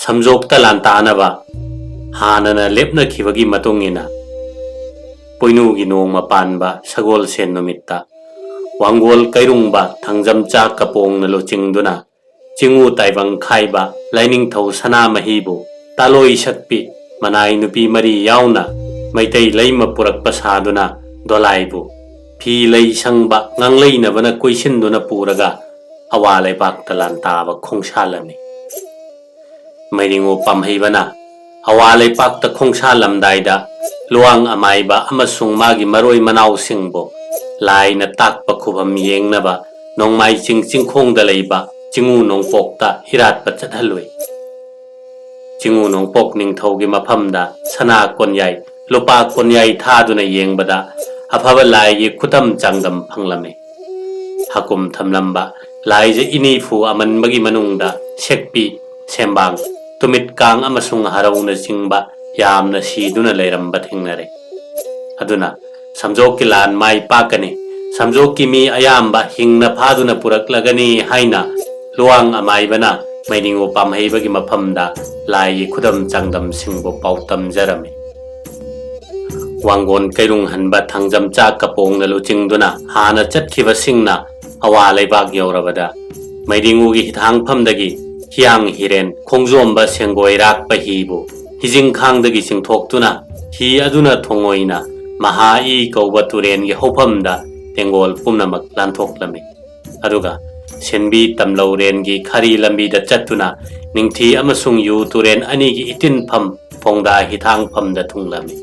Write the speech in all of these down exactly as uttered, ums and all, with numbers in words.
ꯁꯝꯖꯣꯛꯇ ꯂꯥꯟꯇꯥꯅꯕ ꯍꯥꯟꯅꯅ ꯂꯦꯞꯅꯈꯤꯕꯒꯤ ꯃꯇꯨꯡ ꯏꯟꯅ, ꯄꯣꯏꯅꯨꯒꯤ ꯅꯣꯡꯃ ꯄꯥꯟꯕ ꯁꯒꯣꯜꯁꯦꯟ ꯅꯨꯃꯤꯠꯇ ꯋꯥꯡꯒꯣꯜ ꯀꯩꯔꯨꯡꯕ ꯊꯥꯡꯖꯝꯆꯥ ꯀꯄꯣꯡꯅ ꯂꯨꯆꯤꯡꯗꯨꯅ ꯆꯤꯡꯉꯨ ꯇꯥꯏꯕꯪ ꯈꯥꯏꯕ ꯂꯥꯏꯅꯤꯡꯊꯧ ꯁꯅꯥꯃꯍꯤꯕꯨ ꯇꯥꯂꯣꯏ ꯁꯛꯄꯤ ꯃꯅꯥꯏ ꯅꯨꯄꯤ ꯃꯔꯤ ꯌꯥꯎꯅ ꯃꯩꯇꯩ ꯂꯩꯃ ꯄꯨꯔꯛꯄ ꯁꯥꯗꯨꯅ ꯗꯣꯂꯥꯏꯕꯨ ꯐꯤ ꯂꯩ ꯁꯪꯕ ꯉꯥꯡꯂꯩꯅꯕꯅ ꯀꯣꯏꯁꯤꯟꯗꯨꯅ ꯄꯨꯔꯒ ꯑꯋꯥ ꯂꯩꯕꯥꯛꯇ ꯂꯥꯟꯇꯥꯕ ꯈꯣꯡꯁꯥꯜꯂꯝꯃꯤ꯫ ꯃꯩꯔꯤꯉꯨ ꯄꯥꯝꯍꯩꯕꯅ ꯑꯋꯥ ꯂꯩꯄꯥꯛꯇ ꯈꯣꯡꯁꯥꯜꯂꯝꯗꯥꯏꯗ ꯂꯨꯋꯥꯡ ꯑꯃꯥꯏꯕ ꯑꯃꯁꯨꯡ ꯃꯥꯒꯤ ꯃꯔꯣꯏ ꯃꯅꯥꯎꯁꯤꯡꯕꯨ ꯂꯥꯏꯅ ꯇꯥꯛꯄ ꯈꯨꯕꯝ ꯌꯦꯡꯅꯕ ꯅꯣꯡꯃꯥꯏ ꯆꯤꯡ ꯆꯤꯡꯈꯣꯡꯗ ꯂꯩꯕ ꯆꯤꯡꯉꯨ ꯅꯣꯡꯄꯣꯛꯇ ꯏꯔꯥꯠꯄ ꯆꯠꯍꯜꯂꯨꯏ꯫ ꯆꯤꯡꯉꯨ ꯅꯣꯡꯄꯣꯛ ꯅꯤꯡꯊꯧꯒꯤ ꯃꯐꯝꯗ ꯁꯅꯥ ꯀꯣꯟꯌꯥꯏ, ꯂꯨꯄꯥ ꯀꯣꯟꯌꯥꯏ ꯊꯥꯗꯨꯅ ꯌꯦꯡꯕꯗ ꯑꯐꯕ ꯂꯥꯏꯒꯤ ꯈꯨꯗꯝ ꯆꯥꯡꯗꯝ ꯐꯪꯂꯝꯃꯤ꯫ ꯍꯥꯀꯨꯝ ꯊꯝꯂꯝꯕ ꯂꯥꯏꯖ ꯏꯅꯤꯐꯨ ꯑꯃꯟꯕꯒꯤ ꯃꯅꯨꯡꯗ ꯁꯦꯛꯄꯤ, ꯁꯦꯝꯕꯥꯡ, ꯇꯨꯃꯤꯠ ꯀꯥꯡ ꯑꯃꯁꯨꯡ ꯍꯔꯧꯅꯆꯤꯡꯕ ꯌꯥꯝꯅ ꯁꯤꯗꯨꯅ ꯂꯩꯔꯝꯕ ꯊꯦꯡꯅꯔꯦ꯫ ꯑꯗꯨꯅ ꯁꯝꯖꯣꯛꯀꯤ ꯂꯥꯟ ꯃꯥꯏ ꯄꯥꯛꯀꯅꯤ, ꯁꯝꯖꯣꯛꯀꯤ ꯃꯤ ꯑꯌꯥꯝꯕ ꯍꯤꯡꯅ ꯐꯥꯗꯨꯅ ꯄꯨꯔꯛꯂꯒꯅꯤ ꯍꯥꯏꯅ ꯂꯨꯋꯥꯡ ꯑꯃꯥꯏꯕꯅ ꯃꯩꯅꯤꯉꯣ ꯄꯥꯝꯍꯩꯕꯒꯤ ꯃꯐꯝꯗ ꯂꯥꯏꯒꯤ ꯈꯨꯗꯝ ꯆꯥꯡꯗꯝꯁꯤꯡꯕꯨ ꯄꯥꯎꯇꯝꯖꯔꯝꯃꯤ꯫ ꯋꯥꯡꯒꯣꯟ ꯀꯩꯔꯨꯡ ꯍꯟꯕ ꯊꯥꯡꯖꯝꯆꯥ ꯀꯄꯣꯡꯅ ꯂꯨꯆꯤꯡꯗꯨꯅ ꯍꯥꯟꯅ ꯆꯠꯈꯤꯕꯁꯤꯡꯅ ꯑꯋꯥ ꯂꯩꯕꯥꯛ ꯌꯧꯔꯕꯗ ꯃꯩꯔꯤꯉꯨꯒꯤ ꯍꯤꯊꯥꯡꯐꯝꯗꯒꯤ ꯍꯤꯌꯥꯡ ꯍꯤꯔꯦꯟ ꯈꯣꯡꯖꯣꯝꯕ ꯁꯦꯡꯒꯣꯏꯔꯥꯛꯄ ꯍꯤꯕꯨ ꯍꯤꯖꯤꯡꯈꯥꯡꯗꯒꯤ ꯆꯤꯡꯊꯣꯛꯇꯨꯅ ꯍꯤ ꯑꯗꯨꯅ ꯊꯣꯡꯉꯣꯏꯅ ꯃꯍꯥꯏ ꯀꯧꯕ ꯇꯨꯔꯦꯟꯒꯤ ꯍꯧꯐꯝꯗ ꯇꯦꯡꯒꯣꯜ ꯄꯨꯝꯅꯃꯛ ꯂꯥꯟꯊꯣꯛꯂꯝꯃꯤ꯫ ꯑꯗꯨꯒ ꯁꯦꯟꯕꯤ ꯇꯝꯂꯧꯔꯦꯟꯒꯤ ꯈꯔꯤ ꯂꯝꯕꯤꯗ ꯆꯠꯇꯨꯅ ꯅꯤꯡꯊꯤ ꯑꯃꯁꯨꯡ ꯌꯨ ꯇꯨꯔꯦꯟ ꯑꯅꯤꯒꯤ ꯏꯇꯤꯟꯐꯝ ꯐꯣꯡꯗꯥ ꯍꯤꯊꯥꯡꯐꯝꯗ ꯊꯨꯡꯂꯝꯃꯤ꯫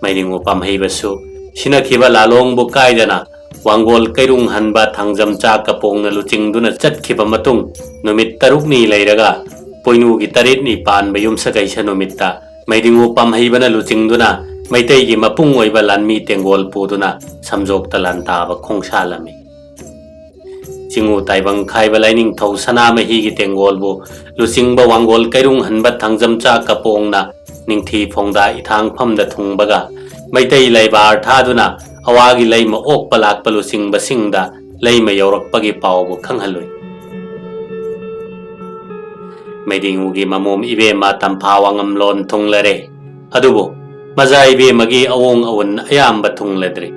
ꯃꯩꯔꯤꯉꯨ ꯄꯥꯝꯍꯩꯕꯁꯨ ꯁꯤꯅꯈꯤꯕ ꯂꯥꯂꯣꯡꯕꯨ ꯀꯥꯏꯗꯅ ꯋꯥꯡꯒꯣꯜ ꯀꯩꯔꯨꯡ ꯍꯟꯕ ꯊꯥꯡꯖꯝꯆꯥ ꯀꯄꯣꯡꯅ ꯂꯨꯆꯤꯡꯗꯨꯅ ꯆꯠꯈꯤꯕ ꯃꯇꯨꯡ ꯅꯨꯃꯤꯠ ꯇꯔꯨꯛꯅꯤ ꯂꯩꯔꯒ ꯄꯣꯏꯅꯨꯒꯤ ꯇꯔꯦꯠꯅꯤ ꯄꯥꯟꯕ ꯌꯨꯝꯁꯀꯩꯁ ꯅꯨꯃꯤꯠꯇ ꯃꯩꯔꯤꯉꯨ ꯄꯥꯝꯍꯩꯕꯅ ꯂꯨꯆꯤꯡꯗꯨꯅ ꯃꯩꯇꯩꯒꯤ ꯃꯄꯨꯡ ꯑꯣꯏꯕ ꯂꯥꯟꯃꯤ ꯇꯦꯡꯒꯣꯜ ꯄꯨꯗꯨꯅ ꯁꯝꯖꯣꯛꯇ ꯂꯥꯟꯇꯥꯕ ꯈꯣꯡꯁꯥꯜꯂꯝꯃꯤ꯫ ꯆꯤꯡꯉꯨ ꯇꯥꯏꯕꯪ ꯈꯥꯏꯕ ꯂꯥꯏꯅꯤꯡꯊꯧ ꯁꯅꯥꯃꯍꯤꯒꯤ ꯇꯦꯡꯒꯣꯜꯕꯨ ꯂꯨꯆꯤꯡꯕ ꯋꯥꯡꯒꯣꯜ ꯀꯩꯔꯨꯡ ꯍꯟꯕ ꯊꯥꯡꯖꯝꯆꯥ ꯀꯄꯣꯡꯅ ꯅꯤꯡꯊꯤ ꯐꯣꯡꯗꯥ ꯏꯊꯥꯡꯐꯝꯗ ꯊꯨꯡꯕꯒ ꯃꯩꯇꯩ ꯂꯩꯕꯥꯔ ꯊꯥꯗꯨꯅ ꯑꯋꯥꯒꯤ ꯂꯩꯃ ꯑꯣꯛꯄ ꯂꯥꯛꯄ ꯂꯨꯆꯤꯡꯕꯁꯤꯡꯗ ꯂꯩꯃ ꯌꯧꯔꯛꯄꯒꯤ ꯄꯥꯎꯕꯨ ꯈꯪꯍꯜꯂꯨꯏ꯫ ꯃꯩꯗꯤꯡꯉꯨꯒꯤ ꯃꯃꯣꯝ ꯏꯕꯦꯝꯃ ꯇꯝꯐꯥ ꯋꯥꯉꯝꯂꯣꯟ ꯊꯨꯡꯂꯔꯦ꯫ ꯑꯗꯨꯕꯨ ꯃꯖꯥ ꯏꯕꯦꯝꯃꯒꯤ ꯑꯋꯣꯡ ꯑꯋꯨꯟ ꯑꯌꯥꯝꯕ ꯊꯨꯡꯂꯗ꯭ꯔꯤ꯫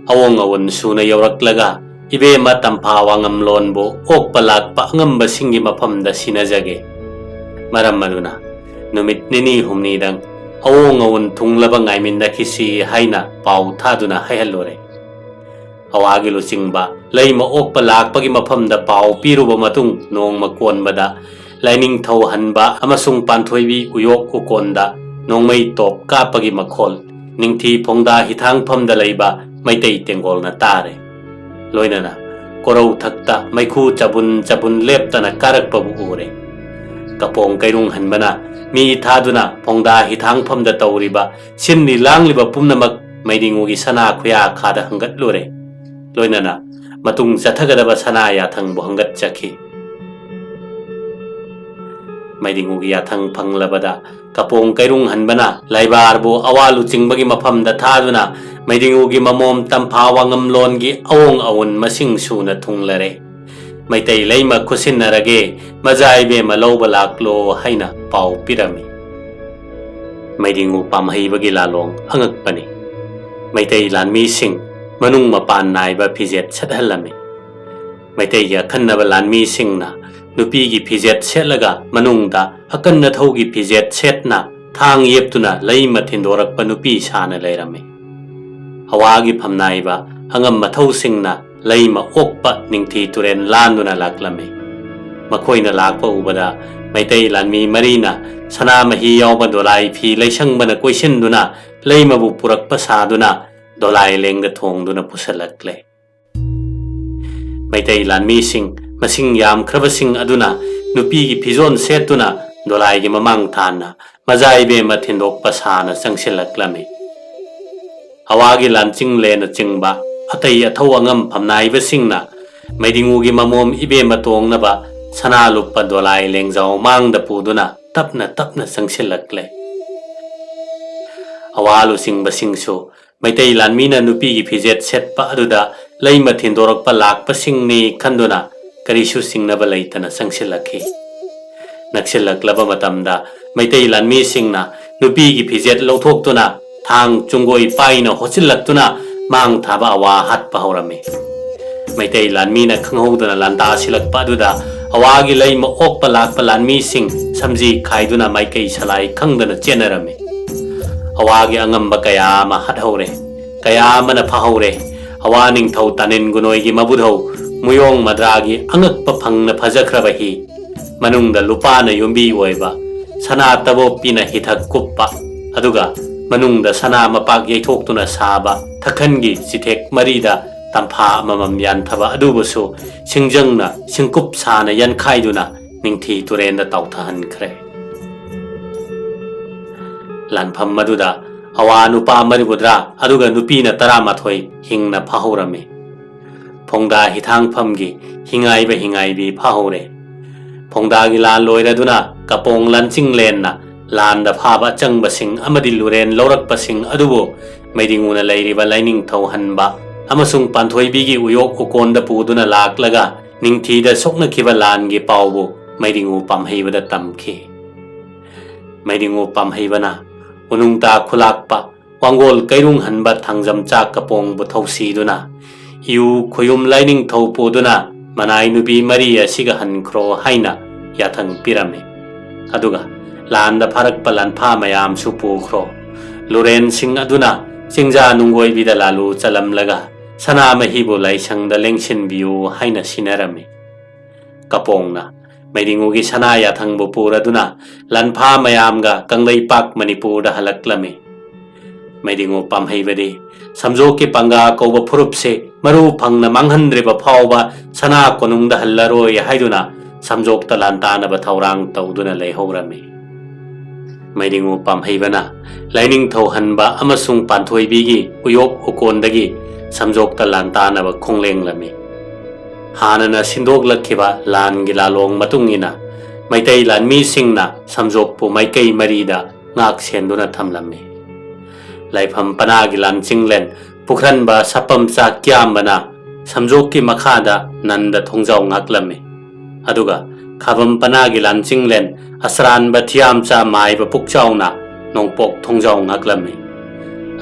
ꯑꯋꯣꯡ ꯑꯋꯨꯟ ꯁꯨꯅ ꯌꯧꯔꯛꯂꯒ ꯏꯕꯦꯝꯃ ꯇꯝꯐꯥ ꯋꯥꯉꯝꯂꯣꯟꯕꯨ ꯑꯣꯛꯄ ꯂꯥꯛꯄ ꯑꯉꯝꯕꯁꯤꯡꯒꯤ ꯃꯐꯝꯗ ꯁꯤꯟꯅꯖꯒꯦ꯫ ꯃꯔꯝ ꯑꯗꯨꯅ ꯅꯨꯃꯤꯠ ꯅꯤꯅꯤ ꯍꯨꯝꯅꯤꯗꯪ ꯑꯋꯣꯡ ꯑꯋꯨꯟ ꯊꯨꯡꯂꯕ ꯉꯥꯏꯃꯤꯟꯅꯈꯤꯁꯤ ꯍꯥꯏꯅ ꯄꯥꯎ ꯊꯥꯗꯨꯅ ꯍꯥꯏꯍꯜꯂꯨꯔꯦ꯫ ꯑꯋꯥꯒꯤ ꯂꯨꯆꯤꯡꯕ ꯂꯩꯃ ꯑꯣꯛꯄ ꯂꯥꯛꯄꯒꯤ ꯃꯐꯝꯗ ꯄꯥꯎ ꯄꯤꯔꯨꯕ ꯃꯇꯨꯡ, ꯅꯣꯡꯃ ꯀꯣꯟꯕꯗ ꯂꯥꯏꯅꯤꯡꯊꯧ ꯍꯟꯕ ꯑꯃꯁꯨꯡ ꯄꯥꯟꯊꯣꯏꯕꯤ ꯎꯌꯣꯛ ꯎꯀꯣꯟꯗ ꯅꯣꯡꯃꯩ ꯇꯣꯞ ꯀꯥꯞꯄꯒꯤ ꯃꯈꯣꯜ ꯅꯤꯡꯊꯤ ꯐꯣꯡꯗꯥ ꯍꯤꯊꯥꯡꯐꯝꯗ ꯂꯩꯕ ꯃꯩꯇꯩ ꯇꯦꯡꯒꯣꯜꯅ ꯇꯥꯔꯦ꯫ ꯂꯣꯏꯅꯅ ꯀꯣꯔꯧꯊꯛꯇ ꯃꯩꯈꯨ ꯆꯕꯨꯟ ꯆꯕꯨꯟ ꯂꯦꯞꯇꯅ ꯀꯥꯔꯛꯄꯕꯨ ꯎꯔꯦ꯫ ꯀꯄꯣꯡ ꯀꯩꯔꯨꯡ ꯍꯟꯕꯅ ꯃꯤ ꯊꯥꯗꯨꯅ ꯐꯣꯡꯗꯥ ꯍꯤꯊꯥꯡꯐꯝꯗ ꯇꯧꯔꯤꯕ ꯁꯤꯟꯂꯤ ꯂꯥꯡꯂꯤꯕ ꯄꯨꯝꯅꯃꯛ ꯃꯩꯗꯤꯡꯉꯨꯒꯤ ꯁꯅꯥ ꯈꯨꯌꯥꯈꯥꯗ ꯍꯪꯒꯠꯂꯨꯔꯦ꯫ ꯂꯣꯏꯅꯅ ꯃꯇꯨꯡ ꯆꯠꯊꯒꯗꯕ ꯁꯅꯥ ꯌꯥꯊꯪꯕꯨ ꯍꯪꯒꯠꯆꯈꯤ꯫ ꯃꯩꯗꯤꯡꯉꯨꯒꯤ ꯌꯥꯊꯪ ꯐꯪꯂꯕꯗ ꯀꯄꯣꯡ ꯀꯩꯔꯨꯡ ꯍꯟꯕꯅ ꯂꯥꯏꯕꯥꯔꯕꯨ ꯑꯋꯥ ꯂꯨꯆꯤꯡꯕꯒꯤ ꯃꯐꯝꯗ ꯊꯥꯗꯨꯅ ꯃꯩꯗꯤꯡꯉꯨꯒꯤ ꯃꯃꯣꯝ ꯇꯝꯐꯥ ꯋꯥꯉꯝꯂꯣꯟꯒꯤ ꯑꯑꯣꯡ ꯑꯋꯨꯟ ꯃꯁꯤꯡ ꯁꯨꯅ ꯊꯨꯡꯂꯔꯦ꯫ ꯃꯩꯇꯩ ꯂꯩꯃ ꯈꯨꯠꯁꯤꯟꯅꯔꯒꯦ, ꯃꯖꯥ ꯏꯕꯦꯝꯃ ꯂꯧꯕ ꯂꯥꯛꯂꯣ ꯍꯥꯏꯅ ꯄꯥꯎ ꯄꯤꯔꯝꯃꯤ꯫ ꯃꯩꯗꯤꯡꯉꯨ ꯄꯥꯝꯍꯩꯕꯒꯤ ꯂꯥꯂꯣꯡ ꯑꯉꯛꯄꯅꯤ꯫ ꯃꯩꯇꯩ ꯂꯥꯟꯃꯤꯁꯤꯡ ꯃꯅꯨꯡ ꯃꯄꯥꯟ ꯅꯥꯏꯕ ꯐꯤꯖꯦꯠ ꯁꯦꯠꯍꯜꯂꯝꯃꯤ꯫ ꯃꯩꯇꯩꯒꯤ ꯑꯈꯟꯅꯕ ꯂꯥꯟꯃꯤꯁꯤꯡꯅ ꯅꯨꯄꯤꯒꯤ ꯐꯤꯖꯦꯠ ꯁꯦꯠꯂꯒ ꯃꯅꯨꯡꯗ ꯑꯀꯟ ꯑꯊꯧꯒꯤ ꯐꯤꯖꯦꯠ ꯁꯦꯠꯅ ꯊꯥꯡ ꯌꯦꯞꯇꯨꯅ ꯂꯩꯃ ꯊꯤꯟꯗꯣꯔꯛꯄ ꯅꯨꯄꯤ ꯁꯥꯅ ꯂꯩꯔꯝꯃꯤ꯫ ꯑꯋꯥꯒꯤ ꯐꯝꯅꯥꯏꯕ ꯑꯉꯝ ꯑꯊꯧꯁꯤꯡꯅ ꯂꯩꯃ ꯑꯣꯛꯄ ꯅꯤꯡꯊꯤ ꯇꯨꯔꯦꯜ ꯂꯥꯟꯗꯨꯅ ꯂꯥꯛꯂꯝꯃꯤ꯫ ꯃꯈꯣꯏꯅ ꯂꯥꯛꯄ ꯎꯕꯗ ꯃꯩꯇꯩ ꯂꯥꯟꯃꯤ ꯃꯔꯤꯅ ꯁꯅꯥꯃꯍꯤ ꯌꯥꯎꯕ ꯗꯣꯂꯥꯏ ꯐꯤ ꯂꯩꯁꯪꯕꯅ ꯀꯣꯏꯁꯤꯟꯗꯨꯅ ꯂꯩꯃꯕꯨ ꯄꯨꯔꯛꯄ ꯁꯥꯗꯨꯅ ꯗꯣꯂꯥꯏ ꯂꯦꯡꯗ ꯊꯣꯡꯗꯨꯅ ꯄꯨꯁꯤꯜꯂꯛꯂꯦ꯫ ꯃꯩꯇꯩ ꯂꯥꯟꯃꯤꯁꯤꯡ ꯃꯁꯤꯡ ꯌꯥꯝꯈ꯭ꯔꯕꯁꯤꯡ ꯑꯗꯨꯅ ꯅꯨꯄꯤꯒꯤ ꯐꯤꯖꯣꯜ ꯁꯦꯠꯇꯨꯅ ꯗꯣꯂꯥꯏꯒꯤ ꯃꯃꯥꯡ ꯊꯥꯟꯅ ꯃꯖꯥ ꯏꯕꯦꯝꯃ ꯊꯤꯟꯗꯣꯛꯄ ꯁꯥꯅ ꯆꯪꯁꯤꯜꯂꯛꯂꯝꯃꯤ꯫ ꯑꯋꯥꯒꯤ ꯂꯥꯟꯆꯤꯡꯂꯦꯅ ꯆꯤꯡꯕ ꯑꯇꯩ ꯑꯊꯧ ꯑꯉꯝ ꯐꯝꯅꯥꯏꯕꯁꯤꯡꯅ ꯃꯩꯗꯤꯡꯉꯨꯒꯤ ꯃꯃꯣꯝ ꯏꯕꯦꯝꯃ ꯇꯣꯡꯅꯕ ꯁꯅꯥ ꯂꯨꯄꯥ ꯗꯣꯂꯥꯏ ꯂꯦꯡꯖꯥꯎ ꯃꯥꯡꯗ ꯄꯨꯗꯨꯅ ꯇꯞꯅ ꯇꯞꯅ ꯆꯪꯁꯤꯜꯂꯛꯂꯦ꯫ ꯑꯋꯥ ꯂꯨꯆꯤꯡꯕꯁꯤꯡꯁꯨ ꯃꯩꯇꯩ ꯂꯥꯟꯃꯤꯅ ꯅꯨꯄꯤꯒꯤ ꯐꯤꯖꯦꯠ ꯁꯦꯠꯄ ꯑꯗꯨꯗ ꯂꯩꯃ ꯊꯤꯟꯗꯣꯔꯛꯄ ꯂꯥꯛꯄꯁꯤꯡꯅꯤ ꯈꯟꯗꯨꯅ ꯀꯔꯤꯁꯨ ꯆꯤꯡꯅꯕ ꯂꯩꯇꯅ ꯆꯪꯁꯤꯜꯂꯛꯈꯤ꯫ ꯅꯛꯁꯤꯜꯂꯛꯂꯕ ꯃꯇꯝꯗ ꯃꯩꯇꯩ ꯂꯥꯟꯃꯤꯁꯤꯡꯅ ꯅꯨꯄꯤꯒꯤ ꯐꯤꯖꯦꯠ ꯂꯧꯊꯣꯛꯇꯨꯅ ꯊꯥꯡ ꯆꯨꯡꯒꯣꯏ ꯄꯥꯏꯅ ꯍꯣꯠꯆꯤꯜꯂꯛꯇꯨꯅ ꯃꯥꯡ ꯊꯥꯕ ꯑꯋꯥ ꯍꯥꯠꯄ ꯍꯧꯔꯝꯃꯤ꯫ ꯃꯩꯇꯩ ꯂꯥꯟꯃꯤꯅ ꯈꯪꯍꯧꯗꯅ ꯂꯥꯟꯗꯥ ꯁꯤꯜꯂꯛꯄ ꯑꯗꯨꯗ ꯑꯋꯥꯒꯤ ꯂꯩꯃ ꯑꯣꯛꯄ ꯂꯥꯛꯄ ꯂꯥꯟꯃꯤꯁꯤꯡ ꯁꯝꯖꯤ ꯈꯥꯏꯗꯨꯅ ꯃꯥꯏꯀꯩ ꯁꯂꯥꯏ ꯈꯪꯗꯅ ꯆꯦꯟꯅꯔꯝꯃꯤ꯫ ꯑꯋꯥꯒꯤ ꯑꯉꯝꯕ ꯀꯌꯥ ꯑꯃ ꯍꯥꯠꯍꯧꯔꯦ, ꯀꯌꯥ ꯑꯃꯅ ꯐꯥꯍꯧꯔꯦ꯫ ꯑꯋꯥ ꯅꯤꯡꯊꯧ ꯇꯥꯅꯤꯟ ꯒꯨꯅꯣꯏꯒꯤ ꯃꯕꯨꯙꯧ ꯃꯨꯌꯣꯡ ꯃꯗ꯭ꯔꯥꯒꯤ ꯑꯉꯛꯄ ꯐꯪꯅ ꯐꯖꯈ꯭ꯔꯕ ꯍꯤ, ꯃꯅꯨꯡꯗ ꯂꯨꯄꯥꯅ ꯌꯨꯝꯕꯤ ꯑꯣꯏꯕ, ꯁꯅꯥ ꯇꯕꯣꯞꯄꯤꯅ ꯍꯤꯊꯛ ꯀꯨꯞꯄ, ꯑꯗꯨꯒ ꯃꯅꯨꯡꯗ ꯁꯅꯥ ꯃꯄꯥꯛ ꯌꯩꯊꯣꯛꯇꯨꯅ ꯁꯥꯕ ꯊꯛꯈꯟꯒꯤ ꯆꯤꯊꯦꯛ ꯃꯔꯤꯗ ꯇꯝꯐꯥ ꯑꯃꯃꯝ ꯌꯥꯟꯊꯕ ꯑꯗꯨꯕꯨꯁꯨ ꯁꯤꯡꯖꯪꯅ ꯁꯤꯡꯀꯨꯞ ꯁꯥꯅ ꯌꯥꯟꯈꯥꯏꯗꯨꯅ ꯅꯤꯡꯊꯤ ꯇꯨꯔꯦꯟꯗ ꯇꯥꯎꯊꯍꯟꯈ꯭ꯔꯦ꯫ ꯂꯥꯟꯐꯝ ꯑꯗꯨꯗ ꯑꯋꯥ ꯅꯨꯄꯥ ꯃꯔꯤꯐꯨꯇꯔꯥ ꯑꯗꯨꯒ ꯅꯨꯄꯤꯅ ꯇꯔꯥꯃꯥꯊꯣꯏ ꯍꯤꯡꯅ ꯐꯥꯍꯧꯔꯝꯃꯤ꯫ ꯐꯣꯡꯗꯥ ꯍꯤꯊꯥꯡꯐꯝꯒꯤ ꯍꯤꯡꯉꯥꯏꯕ ꯍꯤꯡꯉꯥꯏꯕꯤ ꯐꯥꯍꯧꯔꯦ꯫ ꯐꯣꯡꯗꯥꯒꯤ ꯂꯥꯟ ꯂꯣꯏꯔꯗꯨꯅ ꯀꯄꯣꯡ ꯂꯥꯟꯆꯤꯡꯂꯦꯟꯅ ꯂꯥꯟꯗ ꯐꯥꯕ ꯑꯆꯪꯕꯁꯤꯡ ꯑꯃꯗꯤ ꯂꯨꯔꯦꯟ ꯂꯧꯔꯛꯄꯁꯤꯡ ꯑꯗꯨꯕꯨ ꯃꯩꯗꯤꯡꯉꯨꯅ ꯂꯩꯔꯤꯕ ꯂꯥꯏꯅꯤꯡꯊꯧ ꯍꯟꯕ ꯑꯃꯁꯨꯡ ꯄꯥꯟꯊꯣꯏꯕꯤꯒꯤ ꯎꯌꯣꯛ ꯎꯀꯣꯟꯗ ꯄꯨꯗꯨꯅ ꯂꯥꯛꯂꯒ ꯅꯤꯡꯊꯤꯗ ꯁꯣꯛꯅꯈꯤꯕ ꯂꯥꯟꯒꯤ ꯄꯥꯎꯕꯨ ꯃꯩꯗꯤꯡꯉꯨ ꯄꯥꯝꯍꯩꯕꯗ ꯇꯝꯈꯤ꯫ ꯃꯩꯗꯤꯡꯉꯨ ꯄꯥꯝꯍꯩꯕꯅ ꯎꯅꯨꯡꯇꯥ ꯈꯨꯂꯥꯛꯄ ꯋꯥꯡꯒꯣꯜ ꯀꯩꯔꯨꯡ ꯍꯟꯕ ꯊꯥꯡꯖꯝ ꯆꯥꯛ ꯀꯄꯣꯡꯕꯨ ꯊꯧꯁꯤꯗꯨꯅ ꯏꯌꯨ ꯈꯣꯌꯨꯝ ꯂꯥꯏꯅꯤꯡꯊꯧ ꯄꯨꯗꯨꯅ ꯃꯅꯥꯏ ꯅꯨꯄꯤ ꯃꯔꯤ ꯑꯁꯤꯒ ꯍꯟꯈ꯭ꯔꯣ ꯍꯥꯏꯅ ꯌꯥꯊꯪ ꯄꯤꯔꯝꯃꯤ꯫ ꯑꯗꯨꯒ ꯂꯥꯟꯗ ꯐꯥꯔꯛꯄ ꯂꯥꯟꯐꯥ ꯃꯌꯥꯝꯁꯨ ꯄꯨꯈ꯭ꯔꯣ꯫ ꯂꯨꯔꯦꯟꯁꯤꯡ ꯑꯗꯨꯅ ꯆꯤꯡꯖꯥ ꯅꯨꯡꯒꯣꯏꯕꯤꯗ ꯂꯥꯂꯨ ꯆꯠꯂꯝꯂꯒ ꯁꯅꯥꯃꯍꯤꯕꯨ ꯂꯥꯏꯁꯪꯗ ꯂꯦꯡꯁꯤꯟꯕꯤꯌꯨ ꯍꯥꯏꯅ ꯁꯤꯟꯅꯔꯝꯃꯤ꯫ ꯀꯄꯣꯡꯅ ꯃꯩꯗꯤꯡꯉꯨꯒꯤ ꯁꯅꯥ ꯌꯥꯊꯪꯕꯨ ꯄꯨꯔꯗꯨꯅ ꯂꯥꯟꯐꯥ ꯃꯌꯥꯝꯒ ꯀꯪꯂꯩꯄꯥꯛ ꯃꯅꯤꯄꯨꯔꯗ ꯍꯜꯂꯛꯂꯝꯃꯤ꯫ ꯃꯩꯗꯤꯡꯉꯨ ꯄꯥꯝꯍꯩꯕꯗꯤ ꯁꯝꯖꯣꯛꯀꯤ ꯄꯪꯒꯥ ꯀꯧꯕ ꯐꯨꯔꯨꯞꯁꯦ ꯃꯔꯨ ꯐꯪꯅ ꯃꯥꯡꯍꯟꯗ꯭ꯔꯤꯕ ꯐꯥꯎꯕ ꯁꯅꯥ ꯀꯣꯅꯨꯡꯗ ꯍꯜꯂꯔꯣꯏ ꯍꯥꯏꯗꯨꯅ ꯁꯝꯖꯣꯛꯇ ꯂꯥꯟꯇꯥꯅꯕ ꯊꯧꯔꯥꯡ ꯇꯧꯗꯨꯅ ꯂꯩꯍꯧꯔꯝꯃꯤ꯫ ꯃꯩꯗꯤꯡꯉꯨ ꯄꯥꯝꯍꯩꯕꯅ ꯂꯥꯏꯅꯤꯡꯊꯧ ꯍꯟꯕ ꯑꯃꯁꯨꯡ ꯄꯥꯟꯊꯣꯏꯕꯤꯒꯤ ꯎꯌꯣꯛ ꯎꯀꯣꯟꯗꯒꯤ ꯁꯝꯖꯣꯛꯇ ꯂꯥꯟꯇꯥꯅꯕ ꯈꯣꯡꯂꯦꯡꯂꯝꯃꯤ꯫ ꯍꯥꯟꯅꯅ ꯁꯤꯟꯗꯣꯛꯂꯛꯈꯤꯕ ꯂꯥꯟꯒꯤ ꯂꯥꯂꯣꯡ ꯃꯇꯨꯡ ꯏꯟꯅ ꯃꯩꯇꯩ ꯂꯥꯟꯃꯤꯁꯤꯡꯅ ꯁꯝꯖꯣꯛꯄꯨ ꯃꯥꯏꯀꯩ ꯃꯔꯤꯗ ꯉꯥꯛ ꯁꯦꯟꯗꯨꯅ ꯊꯝꯂꯝꯃꯤ꯫ ꯂꯥꯏꯐꯝ ꯄꯅꯥꯒꯤ ꯂꯥꯟꯆꯤꯡꯂꯦꯟ ꯄꯨꯈ꯭ꯔꯟꯕ ꯁꯄꯝꯆꯥ ꯀꯤꯌꯥꯝꯕꯅ ꯁꯝꯖꯣꯛꯀꯤ ꯃꯈꯥꯗ ꯅꯟꯗ ꯊꯣꯡꯖꯥꯎ ꯉꯥꯛꯂꯝꯃꯤ꯫ ꯑꯗꯨꯒ ꯈꯥꯕꯝ ꯄꯅꯥꯒꯤ ꯂꯥꯟꯆꯤꯡꯂꯦꯟ ꯑꯁꯔꯥꯟꯕ ꯊꯤꯌꯥꯝꯆꯥ ꯃꯥꯏꯕ ꯄꯨꯛꯆꯥꯎꯅ ꯅꯣꯡꯄꯣꯛ ꯊꯣꯡꯖꯥꯎ ꯉꯥꯛꯂꯝꯃꯤ꯫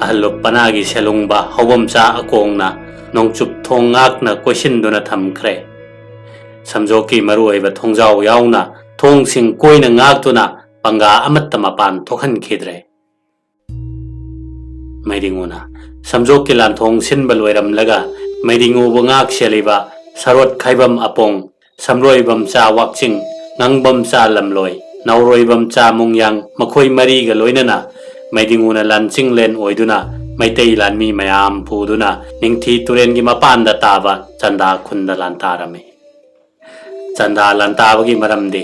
ꯑꯍꯜꯂꯨꯞ ꯄꯅꯥꯒꯤ ꯁꯦꯂꯨꯡꯕ ꯍꯧꯕꯝꯆꯥ ꯑꯀꯣꯡꯅ ꯅꯣꯡꯆꯨꯞ ꯊꯣꯡ ꯉꯥꯛꯅ ꯀꯣꯏꯁꯤꯟꯗꯨꯅ ꯊꯝꯈ꯭ꯔꯦ꯫ ꯁꯝꯖꯣꯛꯀꯤ ꯃꯔꯨꯑꯣꯏꯕ ꯊꯣꯡꯖꯥꯎ ꯌꯥꯎꯅ ꯊꯣꯡꯁꯤꯡ ꯀꯣꯏꯅ ꯉꯥꯛꯇꯨꯅ ꯄꯪꯒꯥ ꯑꯃꯠꯇ ꯃꯄꯥꯟ ꯊꯣꯛꯍꯟꯈꯤꯗ꯭ꯔꯦ꯫ ꯃꯩꯗꯤꯡꯉꯨꯅ ꯁꯝꯖꯣꯛꯀꯤ ꯂꯥꯟꯊꯣꯡ ꯁꯤꯟꯕ ꯂꯣꯏꯔꯝꯂꯒ ꯃꯩꯗꯤꯡꯉꯨꯕꯨ ꯉꯥꯛ ꯁꯦꯜꯂꯤꯕ ꯁꯔꯣꯠ ꯈꯥꯏꯕꯝ ꯑꯄꯣꯡ, ꯁꯝꯔꯣꯏꯕꯝꯆꯥ ꯋꯥꯛꯆꯤꯡ, ꯉꯥꯡꯕꯝꯆꯥ ꯂꯝꯂꯣꯏ, ꯅꯥꯎꯔꯣꯏꯕꯝꯆꯥ ꯃꯨꯡꯌꯥꯡ, ꯃꯈꯣꯏ ꯃꯔꯤꯒ ꯂꯣꯏꯅꯅ ꯃꯩꯗꯤꯡꯉꯨꯅ ꯂꯥꯟꯆꯤꯡꯂꯦꯟ ꯑꯣꯏꯗꯨꯅ ꯃꯩꯇꯩ ꯂꯥꯟꯃꯤ ꯃꯌꯥꯝ ꯄꯨꯗꯨꯅ ꯅꯤꯡꯊꯤ ꯇꯨꯔꯦꯟꯒꯤ ꯃꯄꯥꯟꯗ ꯇꯥꯕ ꯆꯟꯗꯥ ꯈꯨꯟꯗ ꯂꯥꯟꯇꯥꯔꯝꯃꯤ꯫ ꯆꯟꯗꯥ ꯂꯥꯟꯇꯥꯕꯒꯤ ꯃꯔꯝꯗꯤ,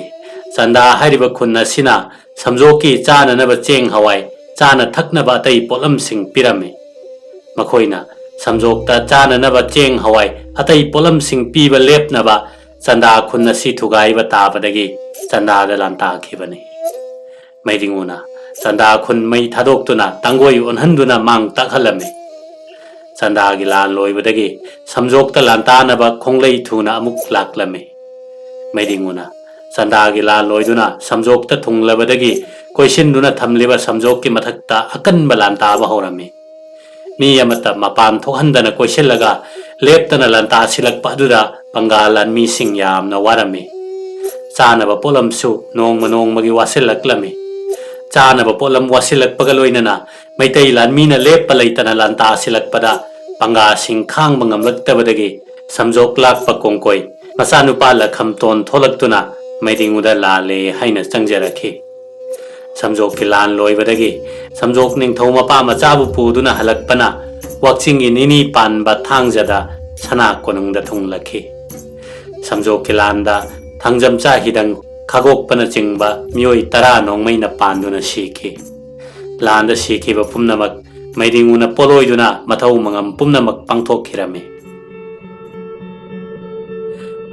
ꯆꯟꯗꯥ ꯍꯥꯏꯔꯤꯕ ꯈꯨꯟ ꯑꯁꯤꯅ ꯁꯝꯖꯣꯛꯀꯤ ꯆꯥꯅꯅꯕ ꯆꯦꯡ ꯍꯋꯥꯏ, ꯆꯥꯅ ꯊꯛꯅꯕ ꯑꯇꯩ ꯄꯣꯠꯂꯝꯁꯤꯡ ꯄꯤꯔꯝꯃꯤ꯫ ꯃꯈꯣꯏꯅ ꯁꯝꯖꯣꯛꯇ ꯆꯥꯅꯅꯕ ꯆꯦꯡ ꯍꯋꯥꯏ, ꯑꯇꯩ ꯄꯣꯠꯂꯝꯁꯤꯡ ꯄꯤꯕ ꯂꯦꯞꯅꯕ ꯆꯟꯗꯥ ꯈꯨꯟ ꯑꯁꯤ ꯊꯨꯒꯥꯏꯕ ꯇꯥꯕꯗꯒꯤ ꯆꯟꯗꯥꯗ ꯂꯥꯟꯇꯥꯈꯤꯕꯅꯤ꯫ ꯃꯩꯗꯤꯡꯉꯨꯅ ꯆꯟꯗꯥ ꯈꯨꯟ ꯃꯩ ꯊꯥꯗꯣꯛꯇꯨꯅ ꯇꯥꯡꯒꯣꯏ ꯑꯣꯟꯍꯟꯗꯨꯅ ꯃꯥꯡ ꯇꯥꯛꯍꯜꯂꯝꯃꯤ꯫ ꯆꯟꯗꯥꯒꯤ ꯂꯥꯟ ꯂꯣꯏꯕꯗꯒꯤ ꯁꯝꯖꯣꯛꯇ ꯂꯥꯟꯇꯥꯅꯕ ꯈꯣꯡꯂꯩ ꯊꯨꯅ ꯑꯃꯨꯛ ꯂꯥꯛꯂꯝꯃꯤ꯫ ꯃꯩꯗꯤꯡꯉꯨꯅ ꯆꯟꯗꯥꯒꯤ ꯂꯥꯟ ꯂꯣꯏꯗꯨꯅ ꯁꯝꯖꯣꯛꯇ ꯊꯨꯡꯂꯕꯗꯒꯤ ꯀꯣꯏꯁꯤꯟꯗꯨꯅ ꯊꯝꯂꯤꯕ ꯁꯝꯖꯣꯛꯀꯤ ꯃꯊꯛꯇ ꯑꯀꯟꯕ ꯂꯥꯟꯇꯥꯕ ꯍꯧꯔꯝꯃꯤ꯫ ꯃꯤ ꯑꯃꯠꯇ ꯃꯄꯥꯟ ꯊꯣꯛꯍꯟꯗꯅ ꯀꯣꯏꯁꯤꯜꯂꯒ ꯂꯦꯞꯇꯅ ꯂꯥꯟꯇꯥꯁꯤꯜꯂꯛꯄ ꯑꯗꯨꯗ ꯄꯪꯒꯥ ꯂꯥꯟꯃꯤꯁꯤꯡ ꯌꯥꯝꯅ ꯋꯥꯔꯝꯃꯤ꯫ ꯆꯥꯅꯕ ꯄꯣꯠꯂꯝꯁꯨ ꯅꯣꯡꯃ ꯅꯣꯡꯃꯒꯤ ꯋꯥꯁꯤꯜꯂꯛꯂꯝꯃꯤ꯫ ꯆꯥꯅꯕ ꯄꯣꯠꯂꯝ ꯋꯥꯁꯤꯜꯂꯛꯄꯒ ꯂꯣꯏꯅꯅ ꯃꯩꯇꯩ ꯂꯥꯟꯃꯤꯅ ꯂꯦꯞꯄ ꯂꯩꯇꯅ ꯂꯥꯟꯇꯥꯁꯤꯜꯂꯛꯄꯗ ꯄꯪꯒꯥꯁꯤꯡ ꯈꯥꯡꯕ ꯉꯝꯂꯛꯇꯕꯗꯒꯤ ꯁꯝꯖꯣꯛ ꯂꯥꯛꯄ ꯀꯣꯡꯀꯣꯏ ꯃꯆꯥꯅꯨꯄꯥ ꯂꯈꯝꯇꯣꯟ ꯊꯣꯛꯂꯛꯇꯨꯅ ꯃꯩꯗꯤꯡꯉꯨꯗ ꯂꯥꯜꯂꯦ ꯍꯥꯏꯅ ꯆꯪꯖꯔꯛꯈꯤ꯫ ꯁꯝꯖꯣꯛꯀꯤ ꯂꯥꯟ ꯂꯣꯏꯕꯗꯒꯤ ꯁꯝꯖꯣꯛ ꯅꯤꯡꯊꯧ ꯃꯄꯥ ꯃꯆꯥꯕꯨ ꯄꯨꯗꯨꯅ ꯍꯜꯂꯛꯄꯅ ꯋꯥꯛꯆꯤꯡꯒꯤ ꯅꯤꯅꯤ ꯄꯥꯟꯕ ꯊꯥꯡꯖꯗ ꯁꯅꯥ ꯀꯣꯅꯨꯡꯗ ꯊꯨꯡꯂꯛꯈꯤ꯫ ꯁꯝꯖꯣꯛꯀꯤ ꯂꯥꯟꯗ ꯊꯥꯡꯖꯝꯆꯥ ꯍꯤꯗꯪ ꯈꯥꯒꯣꯛꯄꯅꯆꯤꯡꯕ ꯃꯤꯑꯣꯏ ꯇꯔꯥ ꯅꯣꯡꯃꯩꯅ ꯄꯥꯟꯗꯨꯅ ꯁꯤꯈꯤ꯫ ꯂꯥꯟꯗ ꯁꯤꯈꯤꯕ ꯄꯨꯝꯅꯃꯛ ꯃꯩꯗꯤꯡꯉꯨꯅ ꯄꯣꯠꯂꯣꯏꯗꯨꯅ ꯃꯊꯧ ꯃꯉꯝ ꯄꯨꯝꯅꯃꯛ ꯄꯥꯡꯊꯣꯛꯈꯤꯔꯝꯃꯤ꯫